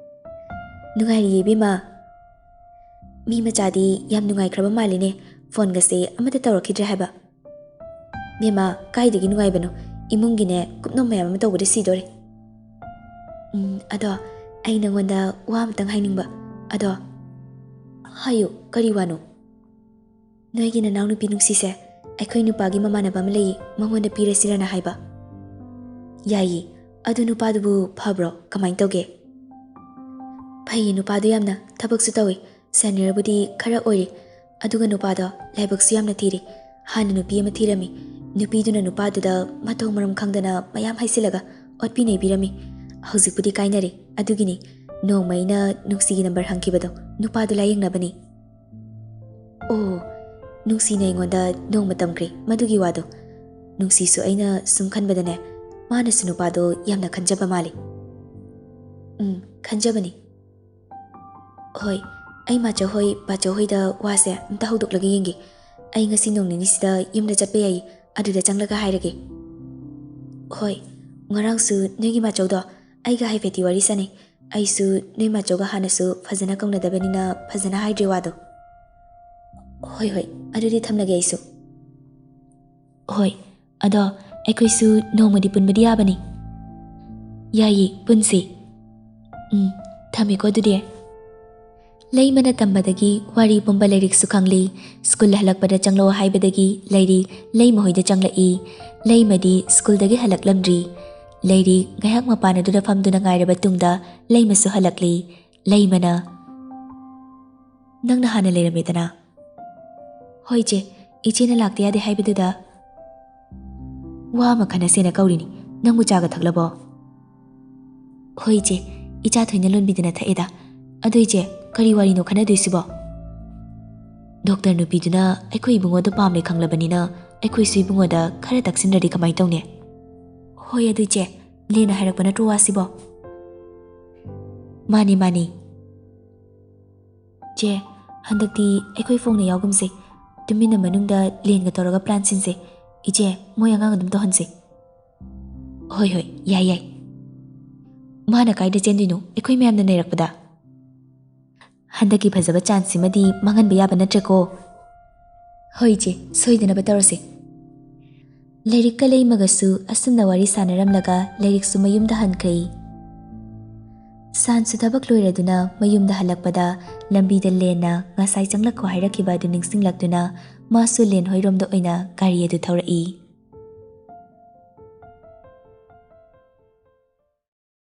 "ꯅꯨꯡꯉꯥꯏꯔꯤꯌꯦ ꯏꯕꯦꯝꯃ꯫ ꯃꯤ ꯃꯆꯥꯗꯤ ꯌꯥꯝ ꯅꯨꯡꯉꯥꯏꯈ꯭ꯔꯕ ꯃꯥꯜꯂꯤꯅꯦ, phoneꯒꯁꯦ ꯑꯃꯠꯇ ꯇꯧꯔꯛꯈꯤꯗ꯭ꯔꯦ ꯍꯥꯏꯕ꯫" "ꯕꯦꯝꯃ, ꯀꯥꯏꯗꯒꯤ ꯅꯨꯡꯉꯥꯏꯕꯅꯣ? ꯏꯃꯨꯡꯒꯤꯅꯦ ꯀꯨꯞꯅꯣ ꯃꯌꯥꯝ ꯑꯃ ꯇꯧꯕꯗ ꯁꯤꯗꯣꯔꯦ꯫ ꯎꯝ, ꯑꯗꯣ ꯑꯩ ꯅꯪꯉꯣꯟꯗ ꯋꯥ ꯑꯃꯇꯪ ꯍꯥꯏꯅꯤꯡꯕ꯫ ꯑꯗꯣ" "ꯍꯥꯏꯌꯨ, ꯀꯔꯤ ꯋꯥꯅꯣ?" "ꯅꯣꯏꯒꯤ ꯅꯅꯥꯎꯅꯨꯄꯤ ꯅꯨꯡꯁꯤꯁꯦ ꯑꯩꯈꯣꯏ ꯅꯨꯄꯥꯒꯤ ꯃꯃꯥꯟꯅꯕ ꯑꯃ ꯂꯩꯌꯦ, ꯃꯉꯣꯟꯗ ꯄꯤꯔꯁꯤꯔꯅ ꯍꯥꯏꯕ꯫" "ꯌꯥꯏꯌꯦ꯫ ꯑꯗꯨ ꯅꯨꯄꯥꯗꯨꯕꯨ ꯐꯕ꯭ꯔꯣ? ꯀꯃꯥꯏꯅ ꯇꯧꯒꯦ?" "ꯐꯩꯌꯦ, ꯅꯨꯄꯥꯗꯣ ꯌꯥꯝꯅ꯫ ꯊꯕꯛꯁꯨ ꯇꯧꯏ, seniorꯕꯨꯗꯤ ꯈꯔ ꯑꯣꯏꯔꯤ꯫ ꯑꯗꯨꯒ ꯅꯨꯄꯥꯗꯣ ꯂꯥꯏꯕꯛꯁꯨ ꯌꯥꯝꯅ ꯊꯤꯔꯤ꯫ ꯍꯥꯟꯅ ꯅꯨꯄꯤ ꯑꯃ ꯊꯤꯔꯝꯃꯤ꯫ ꯅꯨꯄꯤꯗꯨꯅ ꯅꯨꯄꯥꯗꯨꯗ ꯃꯊꯧ ꯃꯔꯝ ꯈꯪꯗꯅ ꯃꯌꯥꯝ ꯍꯥꯏꯁꯤꯜꯂꯒ ꯑꯣꯠꯄꯤ ꯅꯩꯕꯤꯔꯝꯃꯤ꯫ ꯍꯧꯖꯤꯛꯄꯨꯗꯤ ꯀꯥꯏꯅꯔꯦ꯫ ꯑꯗꯨꯒꯤꯅꯤ ꯅꯣꯡꯃ ꯑꯩꯅ ꯅꯨꯡꯁꯤꯒꯤ ꯅꯝꯕꯔ ꯍꯪꯈꯤꯕꯗꯣ꯫ ꯅꯨꯄꯥꯗꯨ ꯂꯥꯌꯦꯡꯅꯕꯅꯤ꯫ ꯑꯣ, ꯅꯨꯡꯁꯤꯅ ꯑꯩꯉꯣꯟꯗ ꯅꯣꯡꯃ ꯇꯝꯈ꯭ꯔꯦ ꯃꯗꯨꯒꯤ ꯋꯥꯗꯣ꯫ ꯅꯨꯡꯁꯤꯁꯨ ꯑꯩꯅ ꯁꯨꯝ ꯈꯟꯕꯗꯅꯦ, ꯃꯥꯅꯁꯨ ꯅꯨꯄꯥꯗꯣ ꯌꯥꯝꯅ ꯈꯟꯖꯕ ꯃꯥꯜꯂꯤ꯫ ꯎꯝ, ꯈꯟꯖꯕꯅꯤ꯫ ꯍꯣꯏ, ꯑꯩ ꯃꯥꯆꯧ ꯍꯣꯏ, ꯕꯥꯆꯧ ꯍꯣꯏꯗ ꯋꯥꯁꯦ ꯑꯝꯇ ꯍꯧꯗꯣꯛꯂꯒ ꯌꯦꯡꯒꯦ꯫ ꯑꯩ ꯉꯁꯤ ꯅꯣꯡ ꯅꯤꯅꯤꯁꯤꯗ ꯌꯨꯝꯗ ꯆꯠꯄ ꯌꯥꯏ, ꯑꯗꯨꯗ ꯆꯪꯂꯒ ꯍꯥꯏꯔꯒꯦ꯫ ꯍꯣꯏ, ꯉꯔꯥꯡꯁꯨ ꯅꯣꯏꯒꯤ ꯃꯥꯆꯧꯗꯣ ꯑꯩꯒ ꯍꯥꯏꯐꯦꯠꯇꯤ ꯋꯥꯔꯤ ꯁꯥꯟꯅꯩ꯫ ꯑꯩꯁꯨ ꯅꯣꯏ ꯃꯥꯆꯧꯒ ꯍꯥꯟꯅꯁꯨ ꯐꯖꯅ ꯀꯧꯅꯗꯕꯅꯤꯅ ꯐꯖꯅ ꯍꯥꯏꯗ꯭ꯔꯦ ꯋꯥꯗꯣ꯫ ꯍꯣꯏ, ꯍꯣꯏ, ꯑꯗꯨꯗꯤ ꯊꯝꯂꯒꯦ ꯑꯩꯁꯨ꯫ ꯍꯣꯏ, ꯑꯗꯣ ꯑꯩꯈꯣꯏꯁꯨ ꯅꯣꯡꯃꯗꯤ ꯄꯨꯟꯕꯗꯤ ꯌꯥꯕꯅꯤ꯫ ꯌꯥꯏꯌꯦ, ꯄꯨꯟꯁꯤ꯫ ꯎꯝ, ꯊꯝꯃꯦꯀꯣ ꯑꯗꯨꯗꯤ꯫ ꯂꯩꯃꯅ ꯇꯝꯕꯗꯒꯤ ꯋꯥꯔꯤ ꯄꯨꯝꯕ ꯂꯥꯏꯔꯤꯛꯁꯨ ꯈꯪꯂꯤ꯫ ꯁ꯭ꯀꯨꯜ ꯍꯜꯂꯛꯄꯗ ꯆꯪꯂꯛꯑꯣ ꯍꯥꯏꯕꯗꯒꯤ ꯂꯩꯔꯤ ꯂꯩꯃ ꯍꯣꯏꯗ ꯆꯪꯂꯛꯏ꯫ ꯂꯩꯃꯗꯤ ꯁ꯭ꯀꯨꯜꯗꯒꯤ ꯍꯜꯂꯛꯂꯝꯗ꯭ꯔꯤ꯫ ꯂꯩꯔꯤ ꯉꯥꯏꯍꯥꯛ ꯃꯄꯥꯟ ꯑꯗꯨꯗ ꯐꯝꯗꯨꯅ ꯉꯥꯏꯔꯕ ꯇꯨꯡꯗ ꯂꯩꯃꯁꯨ ꯍꯜꯂꯛꯂꯤ꯫ ꯂꯩꯃꯅ, "ꯅꯪꯅ ꯍꯥꯟꯅ ꯂꯩꯔꯝꯃꯦꯗꯅ?" "ꯍꯣꯏ ꯏꯆꯦ, ꯏꯆꯦꯅ ꯂꯥꯛꯇ ꯌꯥꯗꯦ ꯍꯥꯏꯕꯗꯨꯗ ꯋꯥ ꯑꯃ ꯈꯟꯅꯁꯦꯅ ꯀꯧꯔꯤꯅꯤ꯫ ꯅꯪꯕꯨ ꯆꯥꯒ ꯊꯛꯂꯕꯣ?" "ꯍꯣꯏ ꯏꯆꯦ, ꯏꯆꯥ ꯊꯣꯏꯅ ꯂꯣꯟꯕꯤꯗꯨꯅ ꯊꯛꯑꯦꯗ꯫ ꯑꯗꯣ ꯏꯆꯦ, ꯀꯔꯤ ꯋꯥꯔꯤꯅꯣ ꯈꯟꯅꯗꯣꯏꯁꯤꯕꯣ?" "ꯗꯣꯛꯇꯔ ꯅꯨꯄꯤꯗꯨꯅ ꯑꯩꯈꯣꯏ ꯏꯕꯨꯡꯉꯣꯗꯣ ꯄꯥꯝꯂꯦ ꯈꯪꯂꯕꯅꯤꯅ ꯑꯩꯈꯣꯏꯁꯨ ꯏꯕꯨꯡꯉꯣꯗ ꯈꯔ ꯇꯛꯁꯤꯟꯗ꯭ꯔꯗꯤ ꯀꯃꯥꯏꯅ ꯇꯧꯅꯤ?" "ꯍꯣꯏ, ꯑꯗꯨ ꯏꯆꯦ, ꯂꯦꯟꯅ ꯍꯥꯏꯔꯛꯄ ꯅꯠꯇ꯭ꯔꯣ ꯋꯥꯁꯤꯕꯣ?" "ꯃꯥꯅꯤ, ꯃꯥꯅꯤ꯫ ꯆꯦ, ꯍꯟꯗꯛꯇꯤ ꯑꯩꯈꯣꯏ ꯐꯣꯡꯅ ꯌꯥꯎꯒꯨꯝꯁꯦ꯫ ꯇꯨꯃꯤꯟꯅ ꯃꯅꯨꯡꯗ ꯂꯦꯟꯒ ꯇꯧꯔꯒ ꯄ꯭ꯂꯥꯟ ꯁꯤꯟꯁꯦ꯫ ꯏꯆꯦ, ꯃꯣꯏ ꯑꯉꯥꯡ ꯑꯗꯨꯝ ꯇꯧꯍꯟꯁꯦ꯫" "ꯍꯣꯏ, ꯍꯣꯏ, ꯌꯥꯏ, ꯌꯥꯏ꯫" "ꯃꯥꯅ ꯀꯥꯏꯗ ꯆꯦꯟꯗꯣꯏꯅꯣ ꯑꯩꯈꯣꯏ ꯃꯌꯥꯝꯅ ꯅꯩꯔꯛꯄꯗ?" "ꯍꯟꯗꯛꯀꯤ ꯐꯖꯕ ꯆꯥꯟꯁꯁꯤꯃꯗꯤ ꯃꯥꯡꯍꯟꯕ ꯌꯥꯕ ꯅꯠꯇ꯭ꯔꯦꯀꯣ꯫" "ꯍꯣꯏ ꯏꯆꯦ, ꯁꯣꯏꯗꯅꯕ ꯇꯧꯔꯁꯦ꯫" ꯂꯥꯏꯔꯤꯛꯀ ꯂꯩꯃꯒꯁꯨ ꯑꯁꯨꯝꯅ ꯋꯥꯔꯤ ꯁꯥꯟꯅꯔꯝꯂꯒ ꯂꯥꯏꯔꯤꯛꯁꯨ ꯃꯌꯨꯝꯗ ꯍꯟꯈ꯭ꯔꯦ꯫ ꯁꯥꯟꯁꯨ ꯊꯕꯛ ꯂꯣꯏꯔꯗꯨꯅ ꯃꯌꯨꯝꯗ ꯍꯜꯂꯛꯄꯗ ꯂꯝꯕꯤꯗ ꯂꯦꯟꯅ ꯉꯁꯥꯏ ꯆꯪꯂꯛꯈꯣ ꯍꯥꯏꯔꯛꯈꯤꯕ ꯑꯗꯨ ꯅꯤꯡꯁꯤꯡꯂꯛꯇꯨꯅ ꯃꯥꯁꯨ ꯂꯦꯟ ꯍꯣꯏꯔꯣꯝꯗ ꯑꯣꯏꯅ ꯒꯥꯔꯤ ꯑꯗꯨ ꯊꯧꯔꯛꯏ꯫